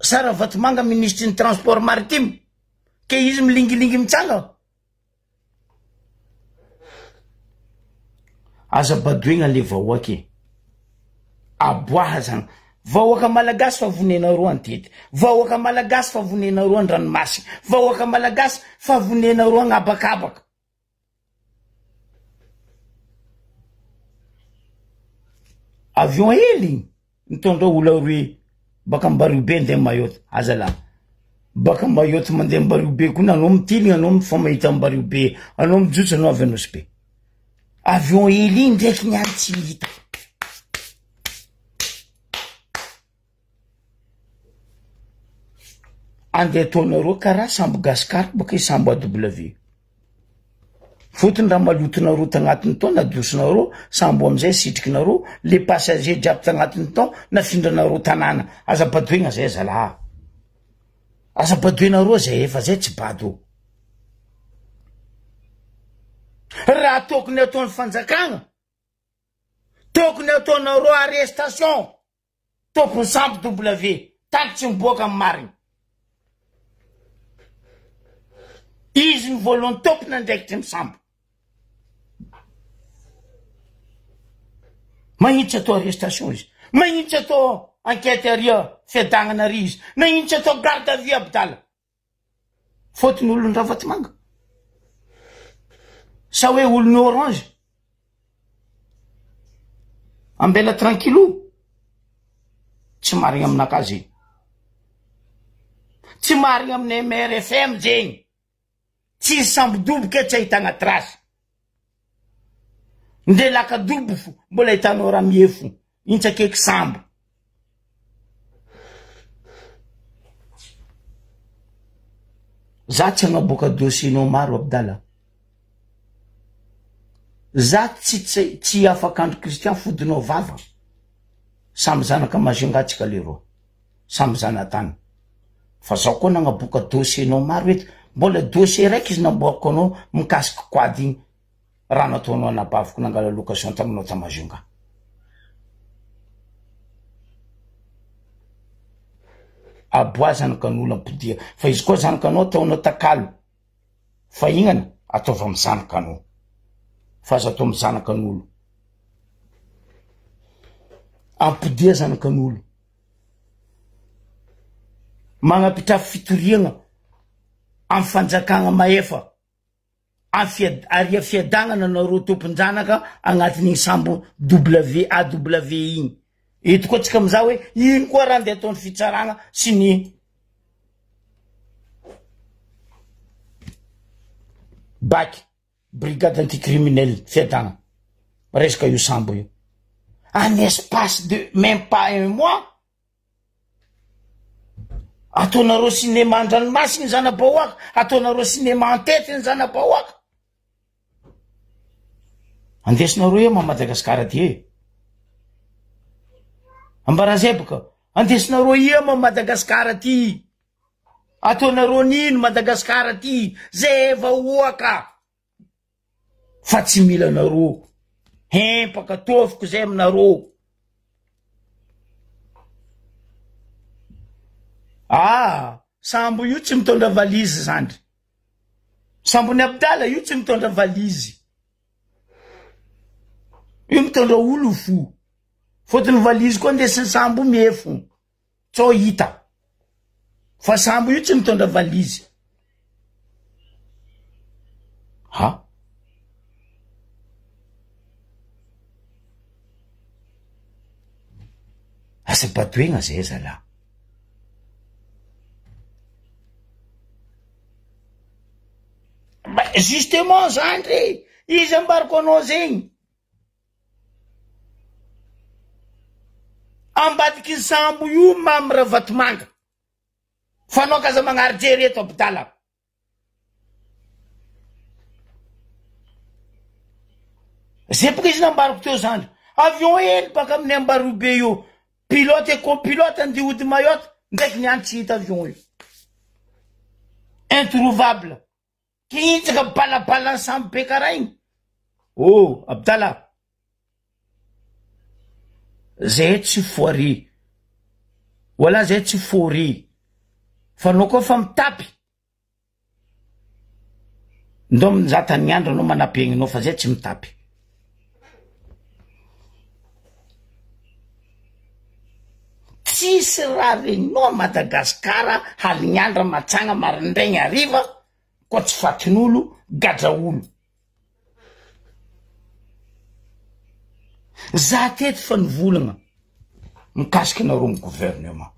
Speaker 1: Sa Ravatomanga minisitry ny transport maritime ke izy milingilingy mitsanga? Aza badoegna le vahoaka e. Aboaha zany. Vahoaka malagasy fa vonena roa antety. Vahoaka malagasy fa vonena roa andranomasina. Vahoaka malagasy fa vonena roa agnabakabaka. Avion hely igny mitondra olo aroe baka Ambaribe andeha Mayotte, azalahy baka Mayotte mandeha Ambaribe koa anao mitiligna anao fa mahita Ambaribe anao mijotso anao avy Anosibe, avion hely igny ndraiky niany tsy hita. Andeha ataonareo karaha sambo Gascar baka i sambo AW. Fotony raha malotonareo tagnatiny tao nadosonareo sambo amizay sitrikinareo le passager jiaby tagnatiny tao nafindranareo tanàna. Aza badoegna zay zalahy. Aza badoenareo zay efa zay tsy bado. Raha tokony ataon'ny fanjakagna. Tokony ataonareo arrestation tompony sambo W tanky tsy miboaka ny marigny. Izy ny voalohany tompon'andraikitry ny sambo. Magnino tsy atao arrestation izy? Magnino tsy atao enquête aria fiadagnana ary izy? Magnino tsy atao garde à vue Abdala? Fôtony olon'i Ravatomanga? Sa hoe olon'i Orange? Ambela tranquillou. Tsy marigny aminakahy zegny. Tsy marigny amin'ny MRFM zegny. Tsisy sambo-doboka tsy ahitagna trace. Ndre laka-dobo fo mbola ahitanao raha miefo. Intsy akeky sambo. Za tsy hagnaboaka dossier-nao maro Abdala. Za tsy tsy tsy afak'andro Christian fodinao vava. Samy zanaka Majunga tsika leroa. Samy zanatany. Fa zaho koa nagnaboaka dossier nao maro eto, mbola dossier raiky izy namboariko anao mikasiky quad igny raha nataonao anabaviko nangala location taminao ta Majunga. Aboa zanakan'olo ampodia fa izy koa zanakanao ataonao takalo fa ignana ataova amy zanakanao fa aza atao amy zanakan'olo. Ampodia zanakan'olo. Magnapitrafy fitoriagna amy fanjakagna mahefa afiad- aria fiadagnana anareo tompon-janaka agnatin'igny sambo WAW igny. Eto koa tsika mizaha hoe ino koa raha andeha ataon'ny fitsaragna sy ny Bac, brigade anti-criminel fiadagna, resaka io sambo io. En espace de même pas un mois, Ataonareo cinéma an-dranomasina ny zana-bahoaka, ataonareo cinéma an-tety ny zana-bahoaka. Andesinareo eo ma Madagasikara aty e. Ambarazeboka, andesinareo eo ma Madagasikara aty. Ataonareo nino Madagasikara aty, zay vahoaka. Fa tsy mila anareo. Hempaka tofoko zay aminareo. Ah, sambo io tsy mitondra valizy zandry. Sambon'i Abdala io tsy mitondra valizy. Io mitondra olo fo. Fotony valizy koa ndesin'ny sambo miefo. Tsao hita. Fa sambo io tsy mitondra valizy. Ha? Asa badoegna zay zalahy. Justement zandry, izy ambarako anao zegny. Ambadiky ny sambo io Mamy Ravatomanga. Fa anao k'aza magnary jery eto Abdala. Zay boka izy nambarako teo zandry. Avion hely baka amin'ny Ambarobe io. Pilote et copilote andeha hody Mayotte, ndraiky niany tsy hita avion io. Introuvable. Kintsaka balabalan'ny sambo be karaha igny. Oh, Abdala. Zay tsy foire. Wala zay tsy foire. Fa anao koa fa mitapy. Ndao mizaha tany andro anao manapegninao fa zay tsy mitapy. Tsisy raha regninao a Madagasikara halignandra matsagna marindraigny hariva koa tsy fatin'olo gadra olo. Za teto fa nivolagna mikasika anareo amy gouvernement.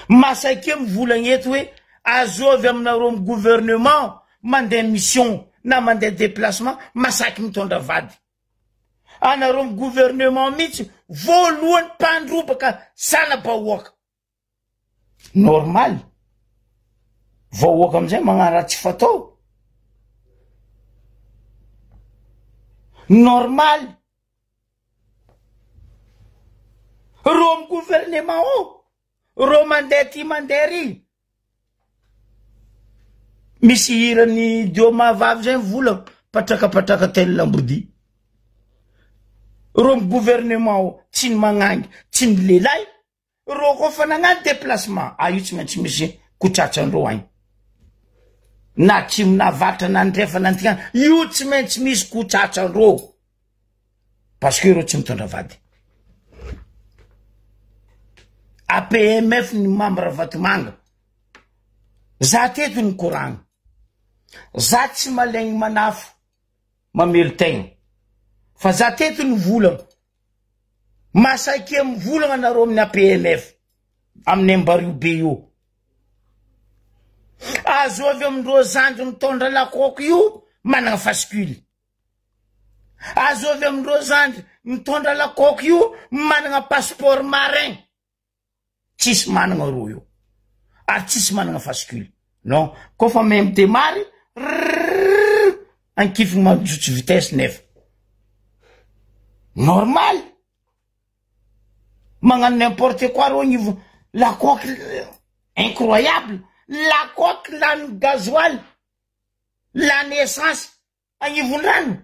Speaker 1: Masakia mivolagna eto hoe azovy aminareo amy gouvernement mandeha mission na mandeha déplacement masaky mitondra vady. Anareo am gouvernement mihitsy voalohany mpandrobaka zana-bahoaka. Normal. Vahoaka amizay magnano raha tsy fatao. Normal. Reo am gouvernement ao, reo mandeha ty mandeha ry. Misy hiran'ny Dio Mahavavy zay mivola, patraka patraka tel lambodia. Reo amy gouvernement ao tsy ny magnangy tsy ny lehilahy reo koa fa nagnano déplacement ah io tsy maintsy misy kotratrandreo agny na atsimo na avaratra na andrefa na antignana io tsy maintsy misy kotratrandreo parce que reo tsy mitondra vady. APMF ny membre Ravatomanga za teto nikoragna za tsy malaigny manafo mamelo-tegna fa za teto nivolagna masakia mivolagna anareo amin'ny APMF amin'ny Ambario be io azovy amindreo zandry mitondra lakôko io managna fascule azovy amindreo zandry mitondra lakôko io managna passeport marin Tsisy managna ro io ary tsisy managna fascule non koa fa mahay midemary rrrr ankifiny manjotso vitesse nefa normal magnano n'importe quoi reo agnivo la coque incroyable la coque lany gasoil lany essence Agnivon-drano,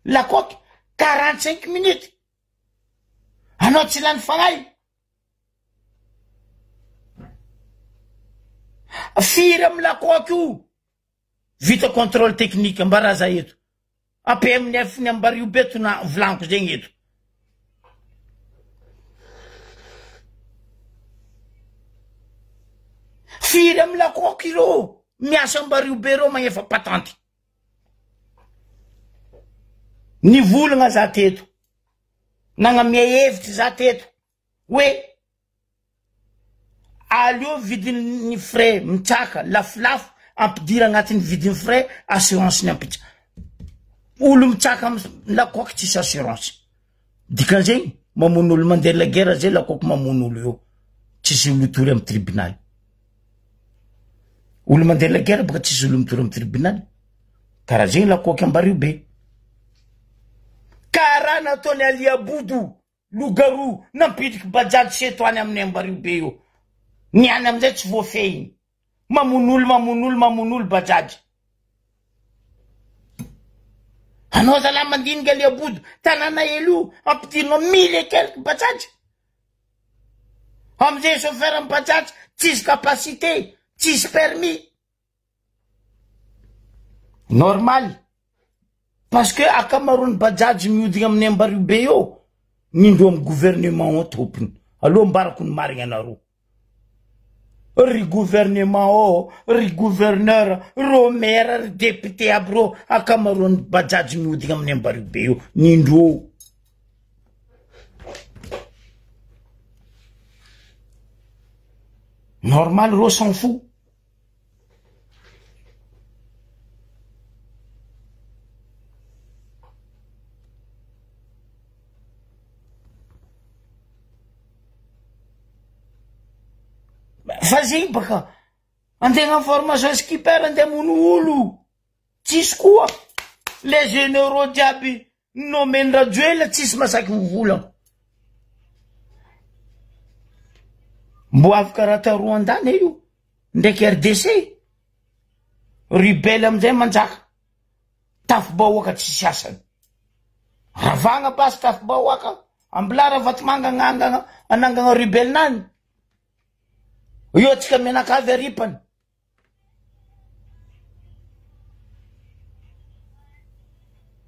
Speaker 1: la coque, 45 minutes. Anao tsy lany fagnahy. Firy amy la coque io vita contrôle technique ambaraza eto. APMF ny Ambario be to na volaniko zegny eto. Firy amy la coque ireo miasa Ambario be reo magnefa patanty. Nivolagna za teto, nagnamia hevitry za teto hoe aleo vidin'ny frais mitsaka lafolafo ampidira agnatin'ny vidin'ny frais assurance ny ampitsa. Olo mitsaka amy lakoaky tsisy assurance. Dikan'izegny mamono olo mandeha la guerre zay lakoaky mamono olo io. Tsisy olo hitory amy tribunal. Olo mandeha la guerre baka tsisy olo mitory amy tribunal. Karaha zegny lakoaky ambario be. Karaha nataony Alia Bodo, loup-garou, nampidriky bajaj seto any amin'ny ambario be io. Ny any amizay tsy voafehiny. Mamono olo, mamono olo, mamono olo bajaj. Anao zalahy mandinika Alia Bodo, tanàna hely io, ampidirinao mille et quelques bajaj. Amizay chauffeur bajaj tsisy capacité, tsisy permis. Normal. Parce que akamaroan'ny bajaj mihodigna amin'ny Ambario be eo, mindro amin'ny gouvernement ao tompony. Aleo ambarako ny marigna anareo. Ry gouvernement ao, ry gouverneur, reo maire, ry député aby reo, akamaroan'ny bajaj mihodigna amin'ny Ambario be eo, nindreo. Normal reo s'en fout. Fa zegny baka andeha hagnano formation skipper andeha hamono olo, tsisy koa les généraux jiaby nomeny Rajoelina tsisy masaky mivolagna. Mbo avy karaha ta Rwanda ne io ndraiky RDC, rebelle amizay manjaka, tafi-bahoaka tsisy asany, ravagna basy tafi-bahoaka, ambilà Ravatomanga agnangana anangana rebelle nany, io atsika mianakavy aripany.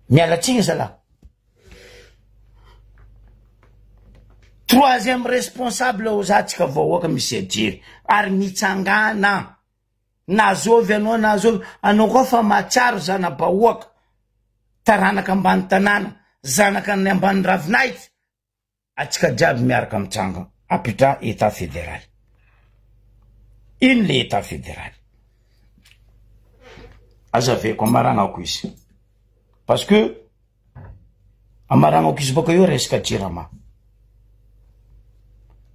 Speaker 1: Miala tsiny zalahy. Troisième responsable ho za tsika vahoaka misy ajery ary mitsangana na zovy anao na zovy anao koa fa mahatsiaro zana-bahoaka taranaka ambany tanàna zanaka ny ambany ravinahitra Atsika jiaby miaraka mitsanga ampitra etat federal. Ino le etat federal? Azaveko amaragnako izy. Parce que amaragnako izy baka eo resaka jirama.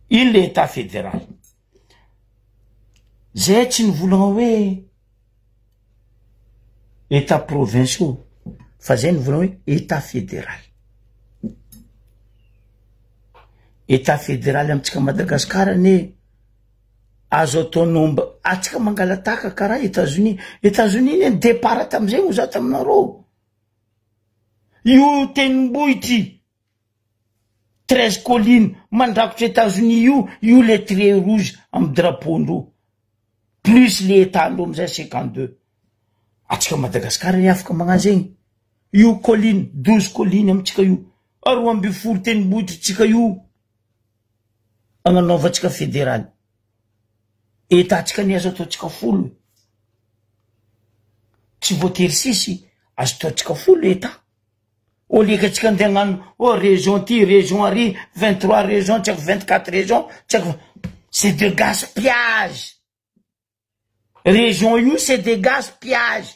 Speaker 1: Ino le etat federal? Zay tsy nivolagna hoe Etat provinciaux fa zay ny volana hoe etat federal. Etat federal amintsika Madagasikara anie azo atao nomba atsika mangalataka karaha Etats-Unis. Etats-Unis anie ny départ tamizay hoy za taminareo. Io tendrombohitry. 13 collines mandrakotra Etazonia io, io le trait rouge amy drapeau-ndreo, plus le état-ndreo amizay 52. Atsika Madagascar anie afaka magnano zegny, io colline, 12 collines amitsika io, 12 tendrombohitry-tsika io, agnanaovantsika federaly. État-tsika anie azo ataontsika folo e, tsy voatery sisy, azo ataontsika folo état. Au lieu que antsika andeha hagnano oh région ty région ary 23 région tsy haiko 24 région tsy haiko, c'est de gaspillage, région io c'est de gaspillage.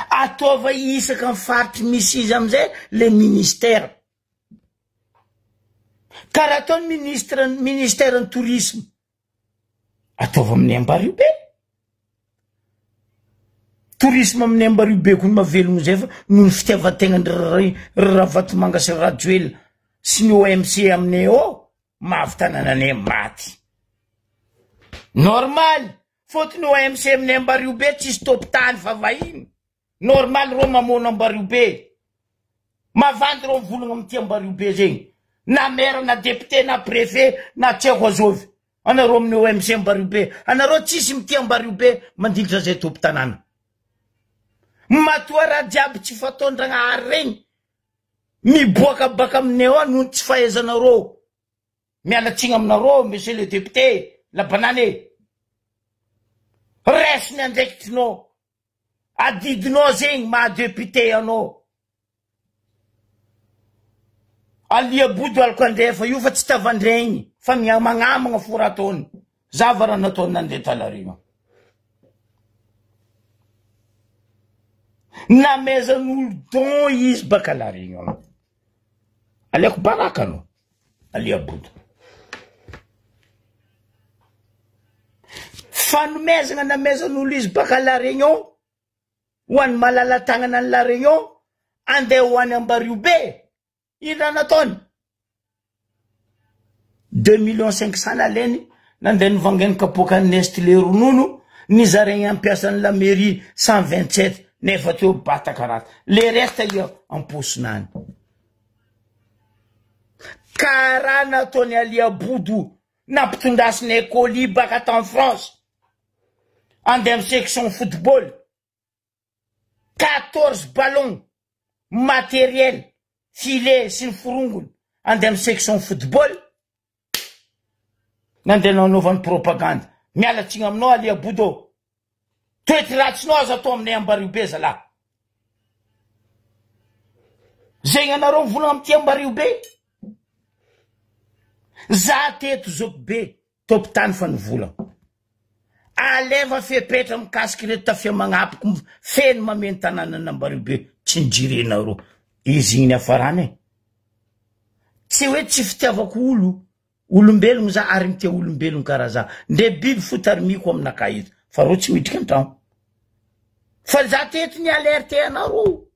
Speaker 1: Ataova isaka ny faritry misy izy amizay le ministère. Ka raha atao ny ministre ministère ny tourisme, ataovy amin'ny Ambario be. Tourisme amin'ny Ambario be koa ny mahavelogno zay fa noho ny fitiavan-tegnan-dry Ravatomanga sy Rajoelina sy ny OMC aminay ao, mahavy tanànanay maty. Normal, fôtony OMC amin'ny Ambario be tsisy tompon-tany fa vahiny. Normal reo mamono Ambario be. Mavandy reo mivolagna amity Ambario be zegny. Na maire na député na préfet na tsy haiko azovy. Anareo amin'ny OMC Ambario be. Anareo tsisy mitia Ambario be mandilitra zay tompo-tanàna. Matoa raha jiaby tsy fataon-dragnahary regny miboaka baka aminay ao noho ny tsy fahaizanareo. Miala tsiny aminareo monsieur le député la banane e. Raiso ny andraikitrinao. Adidinao zegny maha député anao. Alia bodo alokandrefa io fa tsy tavandregny fa miamagnamagna fo raha ataony. Zava raha nataony nandeha talarigna. Namezan'olo don izy baka la Réunion. Aleoko baraka anao. Alia bodo. Fanomezana namezan'olo izy baka la Réunion ho an'ny malala-tagnana any la Réunion andeha ho any Ambario be. Ino raha nataony? 2 millions 500 nalainy nandeha nivangainy kapoakan'ny Nestlé ronono nizaraigny ampiasan'ny la mairie 127 nefa teo bata karaha le reste ia am-paosinany. Karaha nataony Alia Bodo nampitondrasinay colis baka tany France andeha amy section football 14 ballons matériel filet sy ny forongony andeha amy section football nandeha nanaovany propagande. Miala tsiny aminao Alia Bodo, toetry ratsinao aza atao aminay Ambario be zalahy. Zegny anareo mivolagna amity Ambario be. Za teto zoky be tompotany fa nivolagna. Aleva fepetra mikasiky reto tafia magnapoko feno mameno tanànan'Ambario be tsy nijirenareo. Izy igny niafarany e. Tsy hoe tsy fitiavako olo, olombelogno za ary mitia olombelogno karaha za. Ndre biby fo tarimiko aminakahy eto fa reo tsy midriky an-tragno. Fa za teto ni alerte anareo,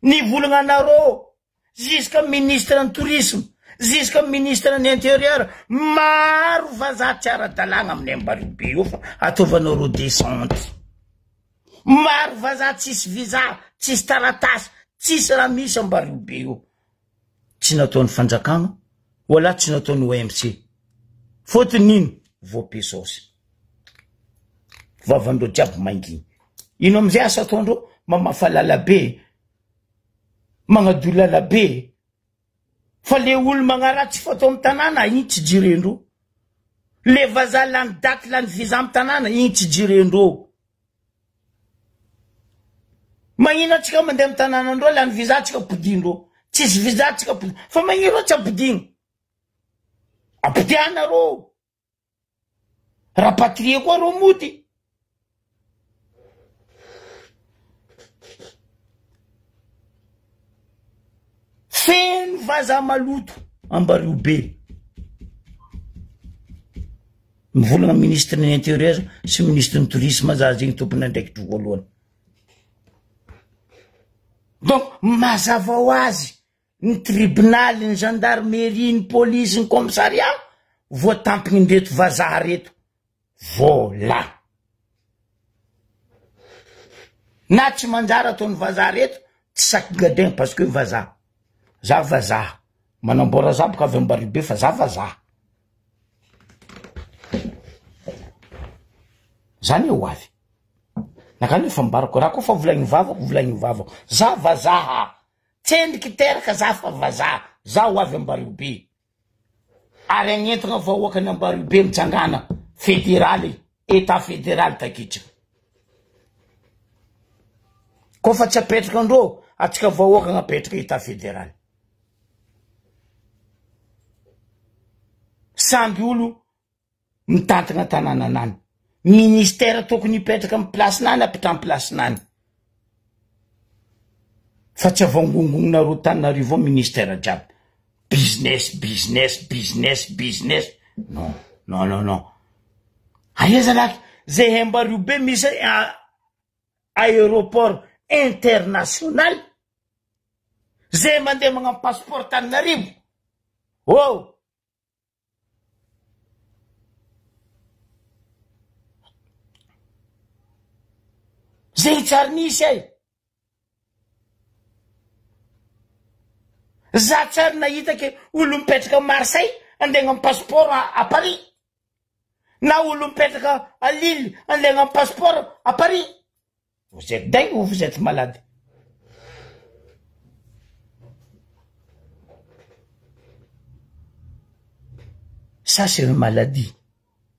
Speaker 1: nivolagna anareo jusqu'à ministre ny tourisme, jusqu'à ministre ny intérieur, maro vazaha tsy ara-dalàgna amin'ny Ambario be io fa ataovanareo descente. Maro vazaha tsisy visa, tsisy taratasy, tsisy raha misy Ambario be io. Tsy nataon'ny fanjakana, wala tsy nataon'ny OMC. Fôtony nino? Voabe saosy. Vavandreo jiaby manginy. Ino amizay asa ataondreo? Mamafa lalabe, magnadio lalabe. Fa le olo magnaratsy fatao amy tanàna, igny tsy jirendreo. Le vazaha lany daty, lany visa amy tanàna, igny tsy jirendreo. Magnino atsika mandeha amy tanànandreo lany visa atsika ampodindreo. Tsisy visa atsika ampodindreo. Fa magnino reo tsy ampodigny? Ampodiana reo. Rapatrier koa reo mody. Feno vazaha maloto Ambario be. Mivolagna ministre ny intérieur sy ministre ny tourisme za zegny tompon'andraikitry voalohany. Donc mazava ho azy ny tribonaly, ny gendarmerie, ny polisy, ny commissariat voatampigny ndreto vazaha reto. Vola. Na tsy manjary ataon'ny vazaha reto tsy saky gadin parce que vazaha. Za vazaha. Manamboara za boka avy Ambaribe fa za vazaha. Zany ho avy. Nakany efa ambarako raha koa fa volagniny vavako volagniny vavako. Za vazaha. Tsendriky teraka za fa vazaha. Za ho avy Ambariobe. Ary agnentagna vahoakany Ambariobe mitsangana federaly etat federaly takitra. Koa fa tsy apetraka andreo atsika vahoaka agnapetraka etat federaly. Samby olo mitantagna tanànanany. Ministère tokony hipetraka amy place-nany apitrahany place-nany. Fa tsy avangongongonareo Tananarivo ao ministère jiaby. Business, business, business, business. Non, non, non, non. Aia zalaky, zay hembario be misy aéroport international. Zay mandeha magnano passeport Tananarivo. Oh! Zegny tsy ary nisy ay. Za tsy ary nahita ke olo mipetraka Marseille andeha hagnano passeport à Paris. Na olo mipetraka à Lille andeha hagnano passeport à Paris. Vous êtes dingue ou vous êtes malade? Ça c'est une maladie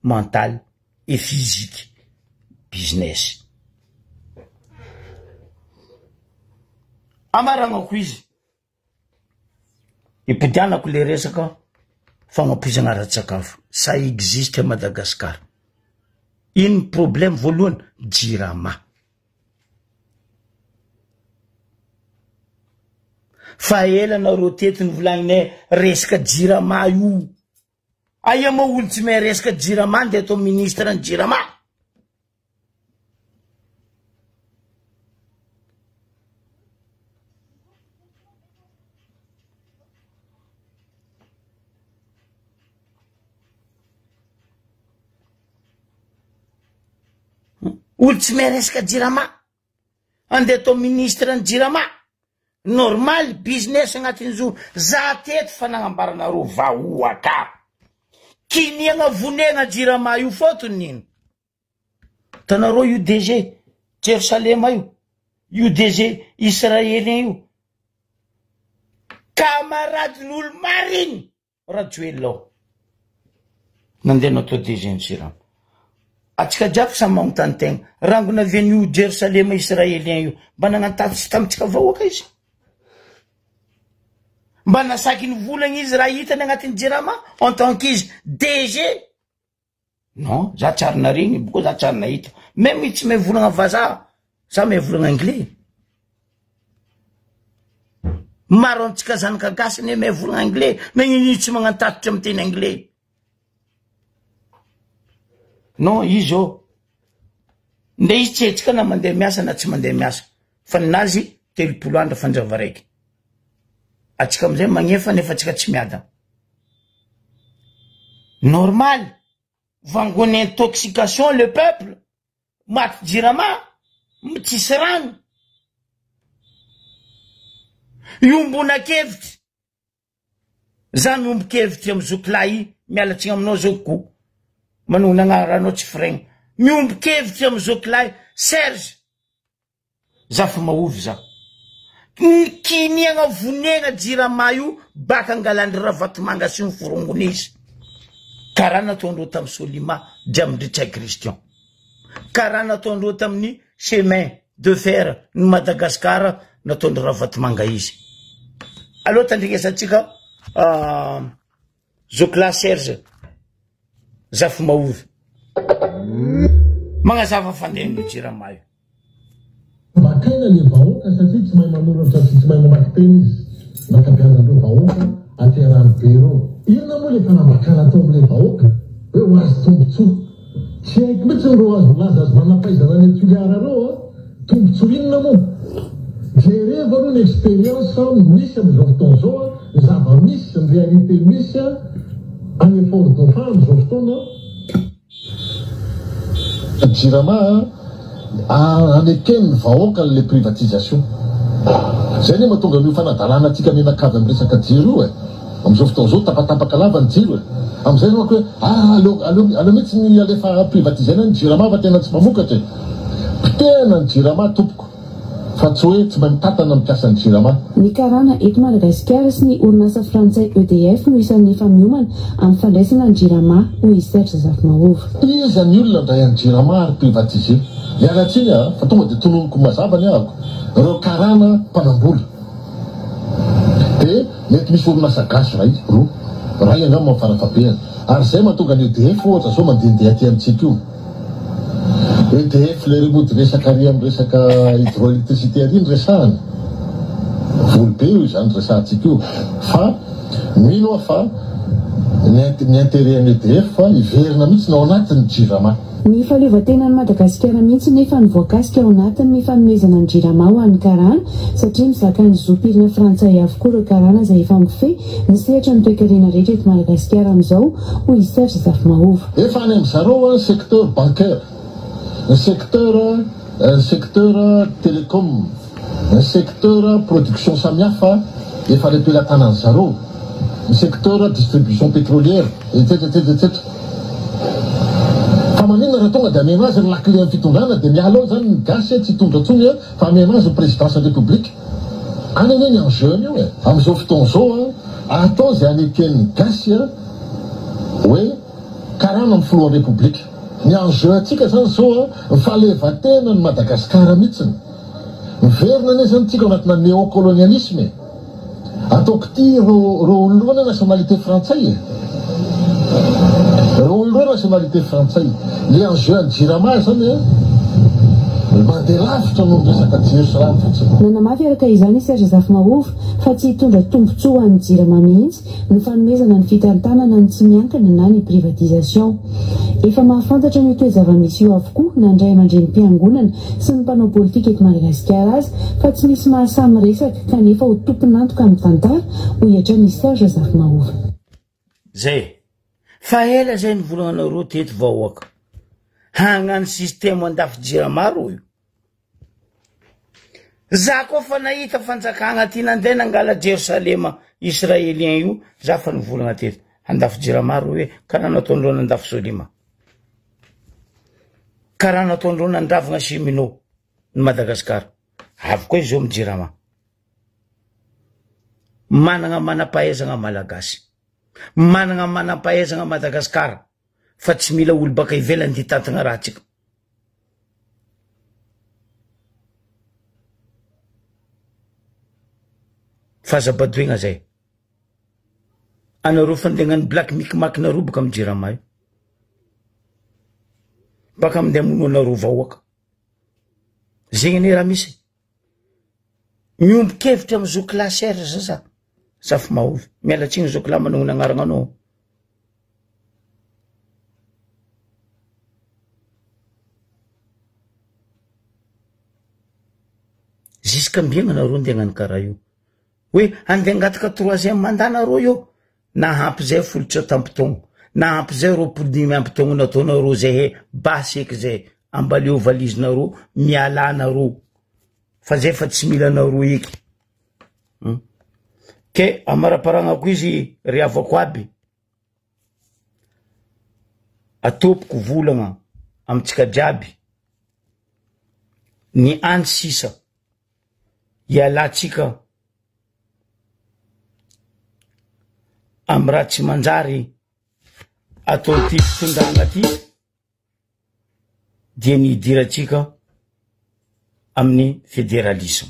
Speaker 1: mentale et physique. Business. Amaragnako izy. Ipodianako le resaka fagnampoizana ara-tsakafo. Ça existe à Madagascar. Ino problème voalohany? Jirama. Fa ela nareo teto nivolagninay resaka jirama io. Aia moa olo tsy mahay resaka jirama ndeha atao ministre ny jirama? Olo tsy mahay resaka jirama andeha atao ministre ny jirama normal business agnatin'izo za teto fa nagnambaranareo vahoaka kiniagna vonegna jirama io fôtony nino Hitanareo io DG Jerosalema io, io DG israelien io, camaradin'olo marigny Rajoelina ao, nandeha natao DG ny Jirama. Atsika jiaby samy magnontany tegna, rangona avy an'io Jerosalema israelien io, mba nagnantatitsy tamintsika vahoaka izy? Mba nasaky nivolagna izy raha hitany agnatin'ny Jirama en tant qu'izy DG? Non, za tsy ary naregny, boko za tsy ary nahita. Même izy tsy mahay volagna vazaha, za mahay volagna anglais. Maro antsika zanaka gasy anie mahay volagna anglais, nagnino izy tsy magnano tatitra amy teny anglais? Non, izy ô. Nde izy tsy haintsika na mandeha miasa na tsy mandeha miasa. Fa ninazy 30 andro fanjava raiky. Atsika amizay magnefa nefa atsika tsy miadana. Normal, vangon'ny intoxication le peuple, maty jirama, tsisy rano. Iombonakevitry, za miombon-kevitry amy zokilahy i, miala tsiny aminao zokiko, manonona agnaranao tsy firegna, miombon-kevitry amy zokilahy Serge. Zafimahovy za. Ny kiniagna vonegna jirama io baka angalandry Ravatomanga sy ny forongony izy. Karaha nataondreo tamy Solima dry amindry Ntsay Christian. Karaha nataondreo tamin'ny chemin de fer ny Madagascar nataondry Ravatomanga izy. Aleo tandrignesantsika Zokilahy Serge Zafimahovy magnazava fandehan'io jirama io.
Speaker 4: Bakaina le vahoaka satria tsy mahay manoratra sy tsy mahay mamaky teny izy, ny ankabeazan'ireo vahoaka aty Ranobe ireo. Inona moa le fanambakana atao amin'ilay vahoaka hoe ho azo tombotsoa? Tsy haiko mihitsy ireo azo milaza azy manam-pahaizana any Toliara ireo a! Tombotsoa inona moa? Jerevo aloha ny expérience misy amin'izao fotoana izao a, ny zava-misy, ny réalité misy any Fort Dauphin amin'izao fotoana. Jirama a! Aneken'ny vahoaka le privatisation. Zay anie mahatonga an'io fanadalana antsika mianakavy amin'ny resaka jiro io e. Amin'izao fotoana izao tapatapaka lava ny jiro e. Amin'izay ianao manko hoe ah aleo aleo aleo mihitsy ny alefa privatiser-na ny jirama fa tena tsy mamokatra e. Potehana ny jirama tompoko fa tsy hoe tsy mahay mitantana ny mpiasan'ny jirama.
Speaker 5: Ny karana eto Madagasikara sy ny orinasa frantsay EDF no isan'ny efa miomana amin'ny fandraisana ny Jirama, hoy i Serge Zafimahova.
Speaker 4: Iza ny olona ndray any jirama ary privatiser? Miala tsiny a, fa tonga dia tononiko mazava ny ahako, ireo karana mpanambola dia mety misy orinasa gasy iray, roa, iray angamba ny farafahabehany, ary izay mahatonga ny EDF ohatra zao mandehandeha aty amintsika io, EDF le ry mody resaka ary amin'ny resaka hydroelectricité ary ny resahana, voly be io izany resahantsika io, fa mino aho fa ny ny intérêt an'ny EDF hiverina mihitsy ao anatin'ny jirama.
Speaker 5: Ny fahaleovantenan'i Madagasikara mihitsy nefa no voakasika ao anatin'ny fanomezana ny Jirama ho an'ny karana satria mizaka ny zom-pirina frantsay avokoa ireo karana izay efa mifehy ny sehatra ny toekarena rehetra eto Madagasikara amin'izao, hoy i Serge Zafimahova.
Speaker 4: Efa any amin-dry zareo ny secteur bancaire, ny secteur ny secteur telecom, ny secteur production samihafa efa any am-pelatanan'ny zareo, ny secteur distribution pétrolière, etsetra etsetra etsetra. Fa maninona raha tonga dia amena azy ny lakile an'ny fitondrana dia miala ao izany ny gasy tsy hitondra intsony fa amena azy ny présidence ny république. Any anie ny enjeu an'io e. Amin'izao fotoana izao atao izay haneken'ny gasy hoe karana ny filohan'ny république. Ny enjeu antsika izany izao ny fahaleovantenan'i Madagasikara mihitsiny. Miverina anie zany tsika ao anatina néocolonialisme e! Ataoko ity ireo ireo olona ireo anie nationalité frantsay e! Ireo olona ireo nationalité frantsay. Le enjeu an'i Jirama zany e, mandeha lavitra noho ny resaka jiro sy rano fotsiny.
Speaker 5: Nanamafy araka izany i Serge Zafimahova fa tsy hitondra tombontsoa ho an'ny Jirama mihitsy ny fanomezana ny fitantanana ny tsy miankina na ny privatisation. Efa mahafantatra an'io toe-javamisy io avokoa na ny ray aman-drenim-piangonana sy ny mpanao politika eto Madagasikara aza fa tsy misy mahasahy miresaka kanefa ho tompon'antoka amin'ny tantara, hoy hatrany i Serge Zafimahova.
Speaker 1: Zay. Fa ela zay nivolagnanareo teto vahoaka. Hagnano système andafy jirama rô io. Za koa fa nahita fanjakagna ty nandeha nangala Jerosalema israelien io, za fa nivolagna teto, handafy jirama reo hoe karaha nataondreo nandafy Solima, karaha nataondreo nandravagna cheminot ny Madagascar, avy koa izy io amy jirama. Managna manam-pahaizagna malagasy, managna manam-pahaizagna Madagascar. fa tsy mila olo baka ivelany ty tantagna raha tsika. Fa aza badoegna zay. Anareo fa ndeha hagnano black micmac nareo baka amy jirama io. Baka amy ndeha hamono anareo vahoaka. Zegny anie raha misy. Miombon-kevitra amy zoky lahy Serge za. Zafimahovy. Miala tsiny zoky lahy manognona agnarana anao. Zisk'ambiagna nareo ndeha hagnano karaha io? Hoe andeha hangataka troisième mandat nareo io? Na ampy zay folo tsy ampy taogno, na ampy zay 25 taogno nataonareo zay he, basy eky zay, ambaleo valizinareo, mialà nareo, fa zay fa tsy mila anareo eky. Hum. Ke amaramparagnako izy ry havako aby, atopiko volagna amitsika jiaby, ny any sisa ialantsika amy raha tsy manjary ataon'ity fitondrana ty. dia ny hidirantsika amin'ny federalisme.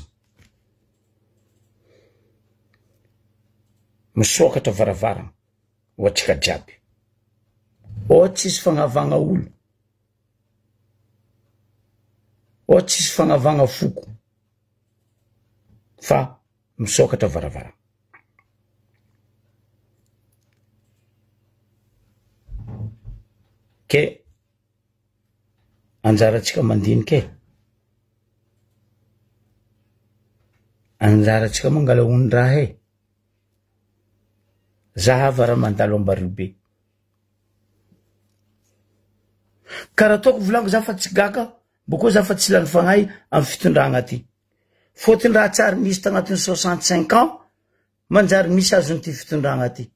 Speaker 1: Misokatra varavarana ho antsika jiaby. Ao tsisy fagnavagna olo, ao tsisy fagnavagna foko fa misokatra varavarana. Ke anjarantsika mandinika e, anjarantsika mangala ondraha e, zahava raha mandalo Ambariobe. Karaha ataoko volaniko za fa tsy gaga. Bôkô za fa tsy lany fagnahy amy fitondragna ty. Fôtony raha tsary nisy tagnatin'ny 65 ans manjary misy azon'ity fitondragna ty.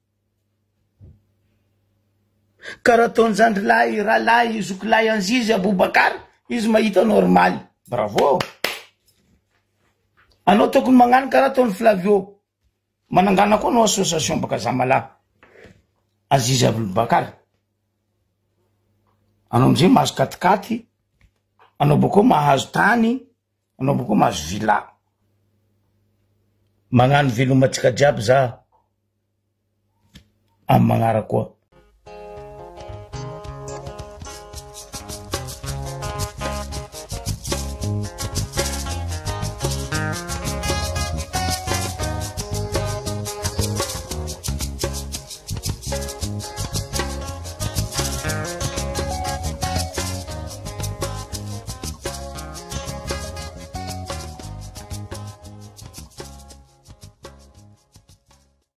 Speaker 1: Karaha ataon'ny zandrilahy, rahalahy, zokilahy Anzizy Aboubacar, izy mahita normaly. Bravo! Anao tokony magnano karaha ataon'i Flavio. Manangana koa anao association baka Zamala. Aziz Aboubacar. Anao amizay mahazo katikaty, anao bakeo mahazo tany, anao bakeo mahazo villa. Magnano veloma antsika jiaby za amy magnaraka koa.